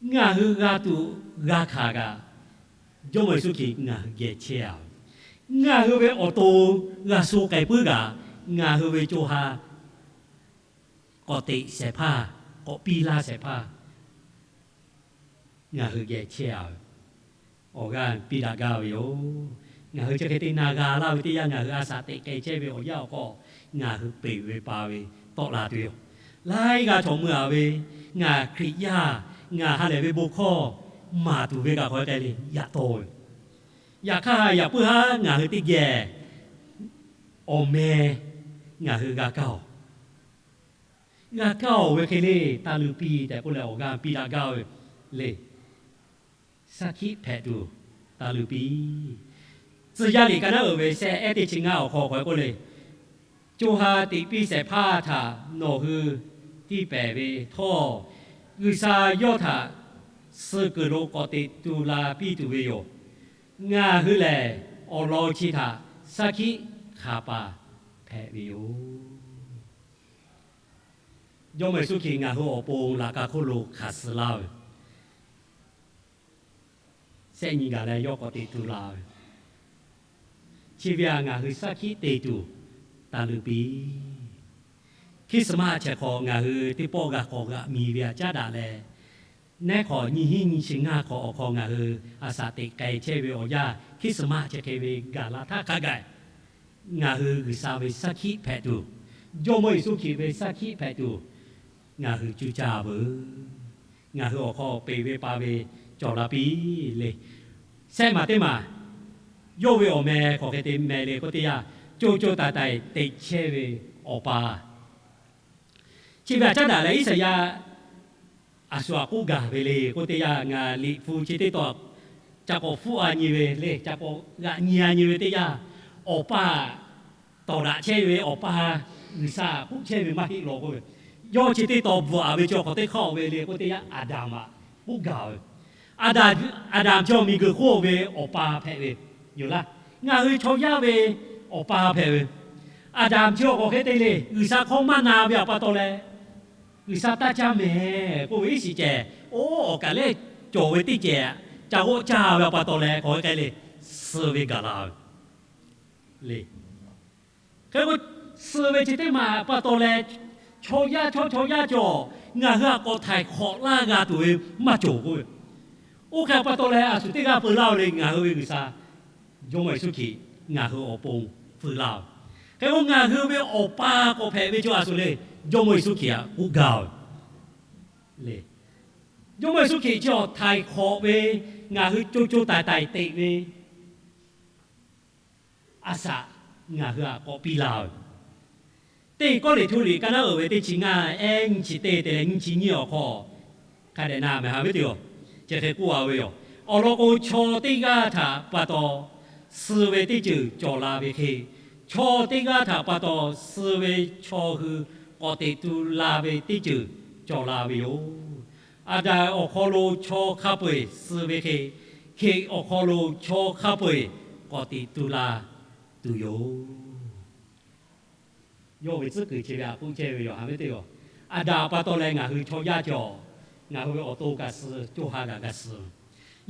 Ngaˬ hui g'a tuꞈ g'a hkanˍ kaꞈ, Jawˇmawˇ Yeˍsuˆ Hkriꞈ ngaˬ hui geh chehˇ a ve, ngaˬ hui ve awˬ to g'a sho k'ai puiˉ kaꞈ, ngaˬ hui ve co ha k'awꞈ teꞈ shehˍ hpaˇ, k'awꞈ piˇ laˇ shehˍ hpaˇ ngaˬ hui geh chehˇ a ve, awˬ g'aˇ piˇ daꞈ gaˇ ve yoˬ. Ngaˬ hui chi hk'e te na g'a laˇ ve teˇ yanˇ, ngaˬ hui a shaꞈ teꞈ k'ai chehˇ ve awˬ yanˇ awˬ hk'aw, ngaˬ hui peˬ ve pa ve tawˆ la tuˬ yoˬ. Laiˉ g'aˇ chaw mui a ve, ngaˬ Hkriꞈ yaˇ, ngaˬ ha lehˬ ve bon hkawˇ maˍ tuˬ ve kaꞈ hk'aw k'ai le yaꞈ taw ve. Yaꞈ hk'aˇ, yaꞈ puiˉ haˉ ngaˬ hui teˇ geh awˬ meh ngaˬ hui g'a kaˇ-oˬ. G'a kaˇ-oˬ ve hk'e le, taˇ luꞈ piˇ tehꞈ k'oˆ leh, awˬ g'aˇ piˇ daꞈ gaˇ ve le. Shaˉ hkiˆ hpehꞈ tuˬ taˇ luꞈ piˇ. Tcuh yaˇ liꞈ ka naˉ uiˍ ve shehˆ ehˉ teˇ chi ngaˇ awˬ hk'aw k'awꞈ k'oˆ le, co ha teꞈ piˇ shehˍ hpaˇ htaꞈ nawˬ hui tiˇ pehˍ ve htawˇ, G'uiˬsha yawˇ htaꞈ suh kuiˬ lo k'awꞈ teꞈ tu la piˇ tuˬ ve yoˬ. Ngaˬ hui lehˬ, awˬ lawn chi htaꞈ saˉ hkiˆ hk'a paˍ hpehꞈ ve yoˬ. Jawˇmawˇ Yeˍsuˆ Hkriꞈ ngaˬ hui awˬ pon laꞈ ka hk'oˆ lo hkanˍ suh laˇ ve, shehˆ nyi gaˬ leh yawˇ k'awꞈ teꞈ tu la ve, chi ve htaꞈ ngaˬ hui saˉ hkiˆ te tuˬ taˍ leuˬ piˇ. Christmas chehˬ hk'awꞈ ngaˬ hui teˇ pawˆ g'a k'awꞈ g'aꞈ mi ve htaꞈ caˉ daꞈ leh, neˉ hk'awꞈ nyiˇ hinˉ nyiˇ chi ngaˇ hk'awꞈ awˬ hk'aw ngaˬ hui a shaꞈ teꞈ k'ai chehˇ ve awˬ yanˇ, Christmas chi hk'e ve gaˬ la htaˇ hk'a gaˬ, ngaˬ hui G'uiˬsha ve saˉ hkiˆ hpehꞈ tuˬ, Jawˇmawˇ Yeˍsuˆ Hkriꞈ ve saˉ hkiˆ hpehꞈ tuˬ, ngaˬ hui cuˇ caˇ veuˬ. Ngaˬ hui awˬ hk'aw peˬ ve pa ve cawˬ la piˇ le. Shehˆ maˬ teˇ maˬ, yawˇ ve awˬ meh hk'aˬ hk'e te meh le k'oˆ teˇ yanˇ, co co taiˍ taiˍ teꞈ chehˇ ve Awˬ pa. Chi ve htaꞈ caˉ daꞈ leh Iˉsaˍyaˆ a shu htaꞈ k'oˆ gaˬ ve le k'oˆ teˇ yanˇ, ngaˬ liꞈ hpu chi teˇ taw ca k'awꞈ hpfuhˆ a nyi ve le, ca k'awꞈ g'aꞈ nyi a nyi ve teˇ yanˇ, Awˬ pa tawˍ daꞈ chehˇ ve Awˬ pa G'uiˬsha k'oˆ chehˇ ve maˇ heˆ law k'oˆ ve, yawˇ chi teˇ taw bvuhꞈ a ve chi awˬ hk'aw teˇ hk'aˇ ve le k'oˆ teˇ yanˇ, Aˍdanˍ htaꞈ k'oˆ gaˬ ve. Aˍdanˍ, Aˍdanˍ chi awˬ miˬguiˬ hk'oˆ ve awˬ pa hpehꞈ ve yoˬ laˇ. Ngaˬ hui chaw yaˇ ve awˬ pa hpehꞈ ve. Aˍdanˍ chi awˬ hk'aw hk'e te le, G'uiˬsha hkawˇ maˇ na ve htaꞈ pa taw leh, G'uiˬsha taˇ caˇ mehˍ k'oˆ ve iˉ shiˍ cehˬ, oˇ awˬ kaˍ lehˇ cawˬ ve teˇ cehˬ ca g'awˆ caˇ ve htaꞈ pa taw leh hk'aˬ hk'e k'ai le, suh ve gaˬ la ve le. Hk'e k'o, suh ve chi teˇ maˬ pa taw leh, chaw yaˇ chaw chaw yaˇ cawˬ, ngaˬ hui htaꞈ k'awꞈ htaiˍ hk'awꞈ laˇ g'a tuˬ ve maˇ cawˬ k'oˆ ve. Oˇ hk'e pa taw leh, a shu teˇ g'aˇ peu laˇ ve le, ngaˬ hui ve G'uiˬsha Jawˇmawˇ Yeˍsuˆ Hkriꞈ ngaˬ hui awˬ pon feu laˇ ve. Hk'e k'o, ngaˬ hui ve Awˬ pa k'awꞈ hpehꞈ ve chaw a shu le, Jawˇmawˇ Yeˍsuˆ Hkriꞈ htaꞈ k'oˆ gaˇ ve le. Jawˇmawˇ Yeˍsuˆ Hkriꞈ chi awˬ htaiˍ hk'awꞈ ve, ngaˬ hui co co taiˍ taiˍ teꞈ ve a shaꞈ ngaˬ hui htaꞈ k'awꞈ piˇ laˇ ve. Teˇ Kawˇrenˍhtuˆ liꞈ ka naˉ uiˍ ve teˇ chi ngaˇ, ehˉ nyiˇ chi teˇ te leh nyiˇ chi nyiˇ awˬ hk'aw hk'a dehꞈ na mehˍ haꞈ ve teˇ yoˬ. Chi hk'e k'oˆ a ve yoˬ. Awˬ lawn k'o, chaw teˇ g'aˇ htaꞈ pa taw suh ve teˇ ceuˬ cawˬ la ve hk'e, chaw teˇ g'aˇ htaꞈ pa taw suh ve chaw hui k'awꞈ teꞈ tu la ve teˇ ceuˬ cawˬ la ve yoˬ. Aˍdanˍ awˬ hk'aw lo chaw hk'a peu-eˬ suh ve hk'e, Hkriꞈ awˬ hk'aw lo chaw hk'a peu-eˬ k'awꞈ teꞈ tu la tuˬ yoˬ. Yawˇ ve tcuhˉ kuiˬ chi ve htaꞈ k'oˆ chehˇ ve yoˬ. Haꞈ ve teˇ yoˬ. Aˍdanˍ pa taw leh ngaˬ hui chaw yaˇ cawˬ, ngaˬ hui ve awˬ to kaꞈ suh, co ha kaꞈ g'a suh.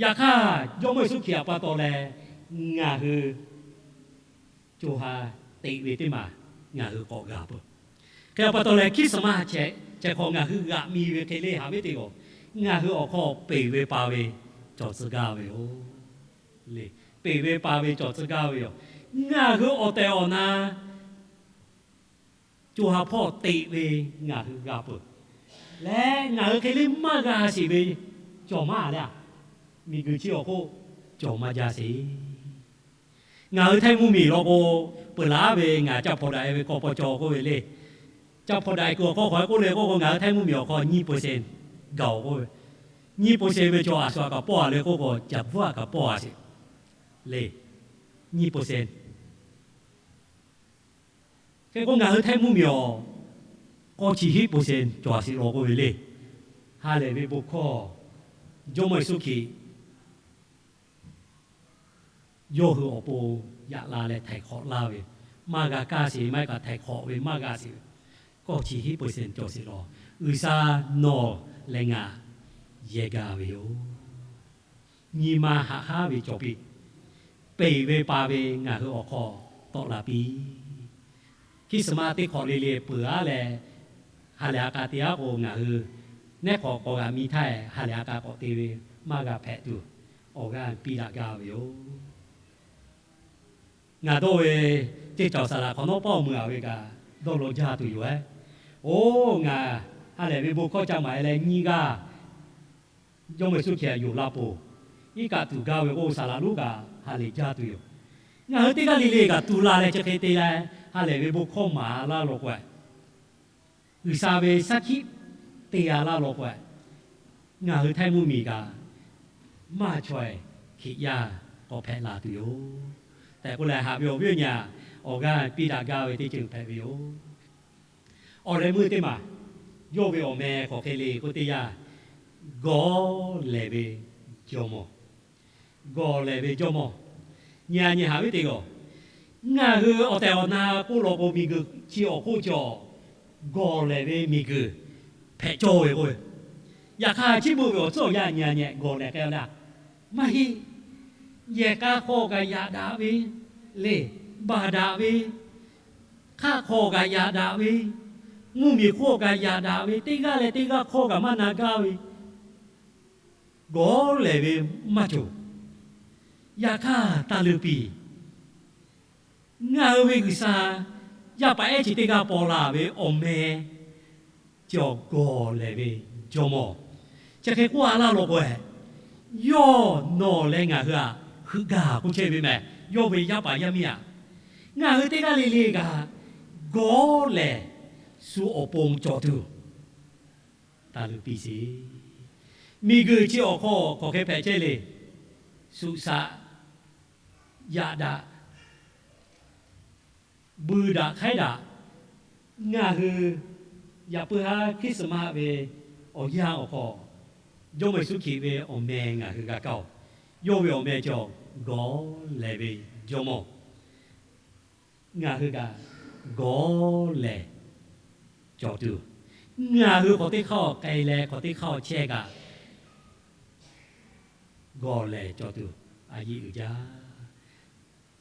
Yaꞈ hk'aˇ, Jawˇmawˇ Yeˍsuˆ Hkriꞈ htaꞈ pa taw leh ngaˬ hui co ha teꞈ ve teˇ maˬ ngaˬ hui k'awꞈ g'a peuˬ. Hk'e pa taw leh, Christmas chehˬ hk'awꞈ ngaˬ hui g'aꞈ mi ve hk'e le haꞈ ve teˇ yoˬ. Ngaˬ hui awˬ hk'aw peˬ ve pa ve cawˬ tcuh gaˇ ve yoˬ. Peˬ ve pa ve cawˬ tcuh gaˇ ve yoˬ. Ngaˬ hui awˬ tehˬ awˬ na co ha hpawˇ teꞈ ve ngaˬ hui g'a peuˬ. Leh ngaˬ hui hk'e le maˇ g'a sheˍ ve cawˬ maˇ le. Miˬguiˬ chi awˬ hk'oˆ cawˬ maˇ jaˇ sheˍ. Ngaˬ hui htaiˇ mvuhˇmiˬ law k'o, peuˬ laˉ ve ngaˬ ca hpawnˬ daꞈ e ve k'aw paw caw k'oˆ ve le. Ca hpawnˬ daꞈ e kuiˬ awˬ hk'aw hk'aw k'oˆ le k'oˆ k'o, ngaˬ hui htaiˇ mvuhˇmiˬ awˬ hk'aw nyiˇ percent gaˬ-oˬ k'oˆ ve, nyiˇ percent ve cawˬ a shu htaꞈ kaꞈ pawˆ a le k'oˆ k'o, caˬ bvuhˇ htaꞈ kaꞈ pawˆ a sheˍ le. Nyiˇ percent. Hk'e k'o, ngaˬ hui htaiˇ mvuhˇmiˬ awˬ k'awˇ chi hiˆ percent cawˬ a sheˍ law k'oˆ ve le. Ha lehˬ ve bon hkawˇ, Jawˇmawˇ Yeˍsuˆ Hkriꞈ yawˇ hui awˬ pon yaꞈ la leh htaiˍ hk'awꞈ laˇ ve, maˇ g'a kaˇ sheˍ maˇ heˆ kaꞈ htaiˍ hk'awꞈ ve maˇ g'a sheˍ ve, kawˇ chi hiˆ percent cawˬ sheˍ law. G'uiˬsha nawˬ leh ngaˬ yehˬ gaˇ ve yoˬ. Nyi ma haꞈ haˉ ve cawˬ piˇ. Peˬ ve pa ve ngaˬ hui awˬ hk'aw tawˆ la piˇ. Christmas teˇ hk'awꞈ le le peuˬ aˉ leh, ha lehˬ ha k'a te aˉ k'o, ngaˬ hui neˉ hk'awꞈ k'awꞈ g'a mi htaˇ, ha lehˬ ha k'a k'awꞈ te ve maˇ g'a hpehꞈ tuˬ, awˬ g'aˇ piˇ daꞈ gaˇ ve yoˬ. Ngaˬ dawˇ ve ceˇ cawˬ saˍ laꞈ hk'awꞈ nawˉ pawˆ mui a ve kaꞈ dawˇ law jaˇ tuˬ yoˬ ehˉ. Oˬ, ngaˬ ha lehˬ ve bon hkawˇ ca maˍ e leh nyiˇ g'aˇ Jawˇmawˇ Yeˍsuˆ Hkriꞈ htaꞈ yonˍ la peuˬ. Iˉ kaˆ tuˬ gaˇ ve k'o, saˍ laꞈ lonˉ kaꞈ ha lehˬ jaˇ tuˬ yoˬ. Ngaˬ hui teˇ g'aˇ le le kaꞈ tu la leh chi hk'e te leh, ha lehˬ ve bon hkawˇ maˍ laˇ law k'o, G'uiˬsha ve shaˉ hkiˆ te g'a laˇ law k'o, ngaˬ hui htaiˇ mvuhˇmiˬ kaꞈ maˇ chaweh Hkriꞈ yaˇ k'awꞈ hpehꞈ la tuˬ yoˬ tehꞈ k'oˆ leh, haꞈ ve awˬ viˉ awˬ nyi-a, awˬ g'aˇ piˇ daꞈ gaˇ ve teˇ ceuˬ hpehꞈ ve yoˬ. Awˬ leh meuˇ teˇ maˬ, yawˇ ve awˬ meh hk'awꞈ hk'e le k'oˆ teˇ yanˇ, Gawˬ lehˬ ve Jawˇmawˇ. Gawˬ lehˬ ve Jawˇmawˇ. Nyi-a nyi haꞈ ve teˇ g'aˇ, ngaˬ hui awˬ tehˬ awˬ na k'oˆ law k'o, miˬguiˬ chi awˬ hk'oˆ cawˬ gawˬ lehˬ ve miˬguiˬ hpehꞈ cawˇ ve k'o, yaꞈ hk'aˇ chiˇ mvuh ve awˬ tcuhˉ awˬ yanˇ nyi-a nyi gawˬ lehˬ k'ai-a laˇ. Maˇ heˆ. Yehˬ k'a hk'aw kaꞈ yaꞈ daꞈ ve le, baˬ daꞈ ve, hk'aˆ hk'aw kaꞈ yaꞈ daꞈ ve, mvuhˇmiˬ hk'oˆ kaꞈ yaꞈ daꞈ ve, teˇ g'aˇ leh teˇ g'aˇ hk'aw kaꞈ maˇ na gaˇ ve, gawˬ lehˬ ve maˇ cawˬ. Yaꞈ hk'aˇ taˇ leuˇ piˇ. Ngaˬ hui ve G'uiˬsha yaˇ paˍ ehˉ chi teˇ g'aˇ paw la ve awˬ meh cawˬ gawˬ lehˬ ve Jawˇmawˇ. Chi hk'e k'oˆ-a laˇ law k'o, yawˇ nawˬ leh ngaˬ hui-aꞈ heuˆ gaˇ k'oˆ chehˇ ve mehˬ. Yawˇ ve yaˇ paˍ yaˇ miˇ-aꞈ, ngaˬ hui teˇ g'aˇ le le kaꞈ gawˬ lehˬ shu awˬ pon cawˬ tuˬ taˇ leuˇ piˇ sheˍ. Miˬguiˬ chi awˬ hk'aw hk'aˬ hk'e hpehꞈ chehˇ le. Suꞈ shaꞈ yaꞈ daꞈ, bui daꞈ hk'aiˉ daꞈ, ngaˬ hui yaꞈ puiˉ haˉ Christmas ve awˬ yanˇ awˬ hk'aw, Jawˇmawˇ Yeˍsuˆ Hkriꞈ ve awˬ meh ngaˬ hui g'a kaˇ-oˬ. Yawˇ ve awˬ meh cawˬ gawˬ lehˬ ve Jawˇmawˇ. Ngaˬ hui kaꞈ gawˬ lehˬ cawˬ tuˬ, ngaˬ hui hk'aw teˇ hk'aˇ k'ai leh hk'aw teˇ hk'aˇ chehˇ kaꞈ gawˬ lehˬ cawˬ tuˬ a yiˇ uiˍ jaˇ.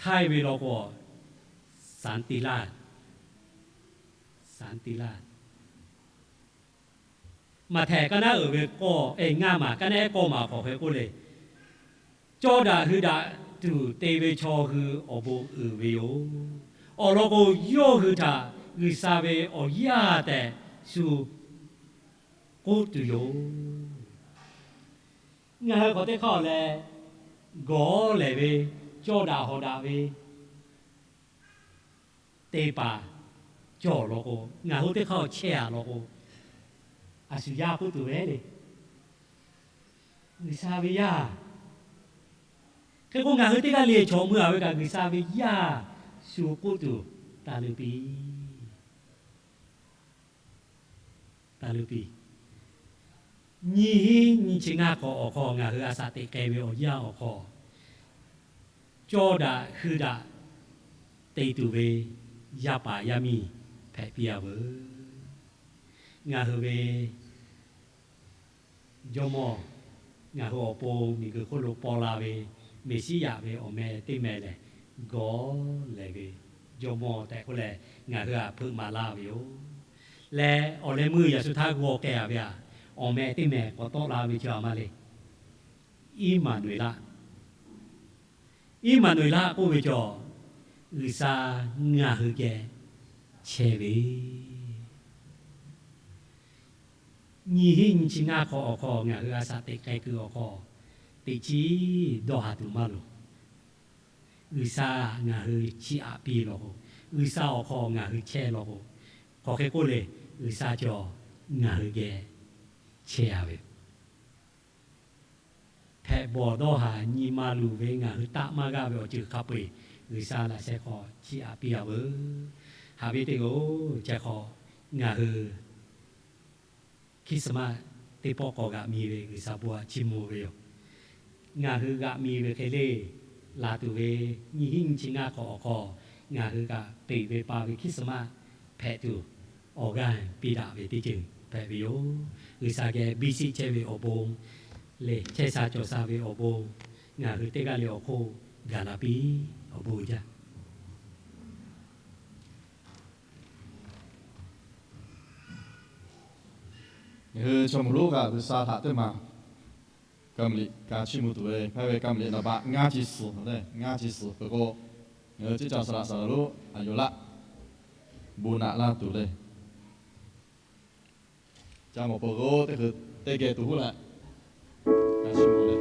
Htaiˇ ve law k'o, Santi Laˇ, Santi Laˇ. Maꞈhtehˍ kaˇ naˉ uiˍ ve k'awˇ, e, ngaˇ maˬ kaˇ naˉ ehˉ k'awˇ maˬ hk'aˬ hk'e k'oˆ le. Cawˇ daꞈ hui daꞈ tuˬ te ve chaw hui awˬ bon uiˍ ve yoˬ. Awˬ lawn k'o, yawˇ hui htaꞈ G'uiˬsha ve awˬ yaˇ tehꞈ shu k'oˆ tuˬ yoˬ. Ngaˬ hui hk'aw teˇ hk'aˇ leh gawˬ lehˬ ve, cawˇ daꞈ hawˍ daꞈ ve teˇ hpaˍ cawˬ law k'o, ngaˬ hui teˇ hk'aˇ chehˇ-a law k'o, a shu yaˇ k'oˆ tuˬ ve le. G'uiˬsha ve yaˇ. Hk'e k'o, ngaˬ hui teˇ g'aˇ le chaw mui-a ve kaꞈ G'uiˬsha ve yaˇ shu k'oˆ tuˬ taˇ leuˇ piˇ. Taˇ leuˇ piˇ. Nyiˇ hinˉ nyiˇ chi ngaˇ hk'awꞈ awˬ hk'aw ngaˬ hui a shaꞈ teꞈ k'ai ve awˬ yanˇ awˬ hk'aw, cawˇ daꞈ hui daꞈ te tuˬ ve yaˇ paˍ yaˇ miˇ hpehꞈ piˇ-a veuˬ. Ngaˬ hui ve Jawˇmawˇ, ngaˬ hui awˬ pon miˬguiˬ hk'oˆ lo paw la ve Meˍsiˉyaꞈ ve awˬ meh teˇ meh lehˬ, gawˬ lehˬ ve Jawˇmawˇ tehꞈ k'oˆ leh, ngaˬ hui-aꞈ hpeuꞈ maˍ laˇ ve yoˬ. Leh awˬ leh meuˇ yaꞈ shu htaˇ g'aw k'ai-a ve-a, awˬ meh teˇ meh k'awꞈ tawˆ la ve chi a ma le. Iˉmaˍnuˍeˍlaˆ. Iˉmaˍnuˍeˍlaˆ k'oˆ ve cawˬ, G'uiˬsha ngaˬ hui geh chehˇ ve. Nyiˇ hinˉ nyiˇ chi ngaˇ hk'awꞈ awˬ hk'aw ngaˬ hui a shaꞈ teꞈ k'ai kuiˬ awˬ hk'aw, teꞈ chiˉ dawˇ haˍ tuˬ maˇ loˍ. G'uiˬsha ngaˬ hui chiˇ aꞈ piˇ law k'o, G'uiˬsha awˬ hk'aw ngaˬ hui chehˇ law k'o, hk'aˬ hk'e k'oˆ le, G'uiˬsha cawˬ ngaˬ hui geh chehˇ-a ve. Hpehꞈ bawˬ dawˇ haˍ nyi ma luˬ ve ngaˬ hui taˆ maˇ g'aˇ ve awˬ ceuˬ hk'a peu-eˬ G'uiˬsha laꞈ sheh hk'aw chiˇ aꞈ piˇ-a veuˬ. Haꞈ ve teˇ g'aˇ-oˬ, chi hk'aw ngaˬ hui Christmas teˇ pawˆ k'awꞈ g'aꞈ mi ve G'uiˬsha bon htaꞈ chiˇ mvuh ve yoˬ. Ngaˬ hui g'aꞈ mi ve hk'e le, laˬ tuˬ ve nyiˇ hinˉ nyiˇ chi ngaˇ hk'awꞈ awˬ hk'aw ngaˬ hui kaꞈ peˬ ve pa ve Christmas hpehꞈ tuˬ awˬ g'aˇ piˇ daꞈ ve teˇ ceuˬ hpehꞈ ve yoˬ. G'uiˬsha geh biˇ sheˆ chehˇ ve awˬ bon lehˬ, chehˇ sha cawˬ sha ve awˬ bon ngaˬ hui teˇ g'aˇ le awˬ hk'oˆ gaˬ la piˇ. Awˬ bon uiˍ jaˇ. Ngaˬ hui chaw mawˬ lonˉ kaꞈ G'uiˬsha htaꞈ teˇ maˬ ka mvuh liꞈ ka chiˇ mvuh tuˬ ve, hk'a ve ka mvuh liꞈ naˍ baꞈ ngaˇ chi suhˍ le, ngaˇ chi suhˍ peuˬ k'o, ngaˬ hui ceˇ ca saˍ laꞈ saˍ laꞈ lonˉ a yoˬ laˆ bon naꞈ laˇ tuˬ le. Ca mawˬ peuˬ k'o, teˇ hkui teˇ geh tuˬ hoˉ laꞈ ka chiˇ mvuh le.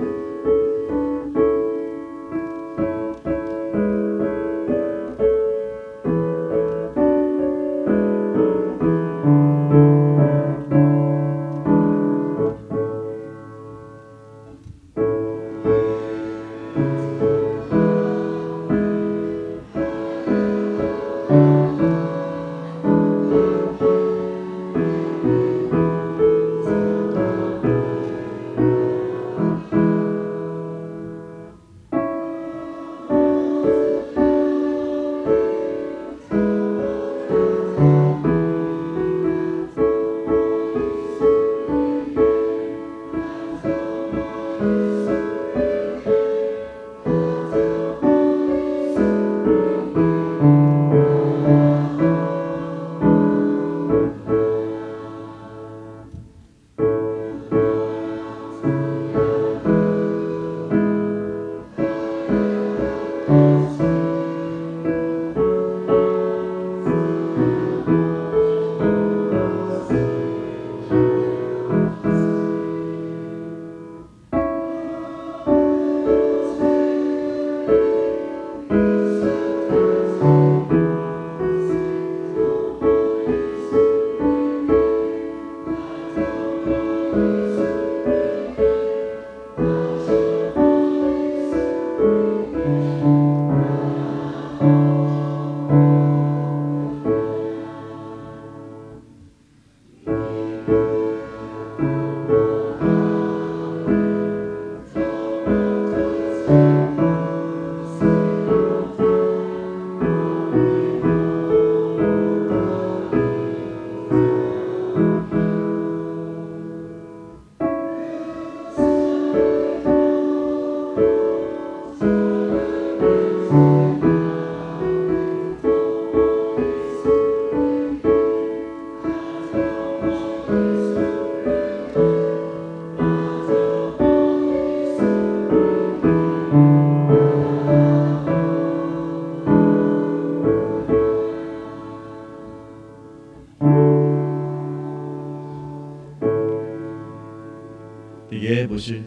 Teˇ geh bon shiˍ,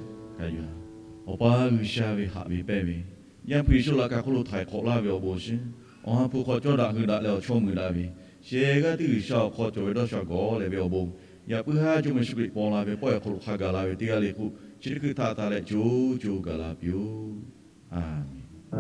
Awˬ pa G'uiˬsha ve haꞈ ve pehnˇ ve, Yaˇ hpu Yeˍsuˆ laꞈ ka hk'oˆ lo htaiˍ hk'awꞈ laˇ ve awˬ bon shiˍ, Awˬ ha hpu hk'aw cawˇ daꞈ hui daꞈ leh awˬ chawˇ mui daꞈ ve, shehˍ g'aˇ teˇ G'uiˬsha awˬ hk'aw cawˬ ve dawˇ sha gawˬ leh ve awˬ bon, yaꞈ puiˉ haˉ Jawˇmawˇ Yeˍsuˆ Hkriꞈ paw la ve pawehˇ awˬ hk'aw lo hk'a gaˬ la ve teˇ g'aˇ le k'o, chi teˇ hkui htaꞈ taˍ leh co co gaˬ la piˇ-oˆ. Aˍmenˍ.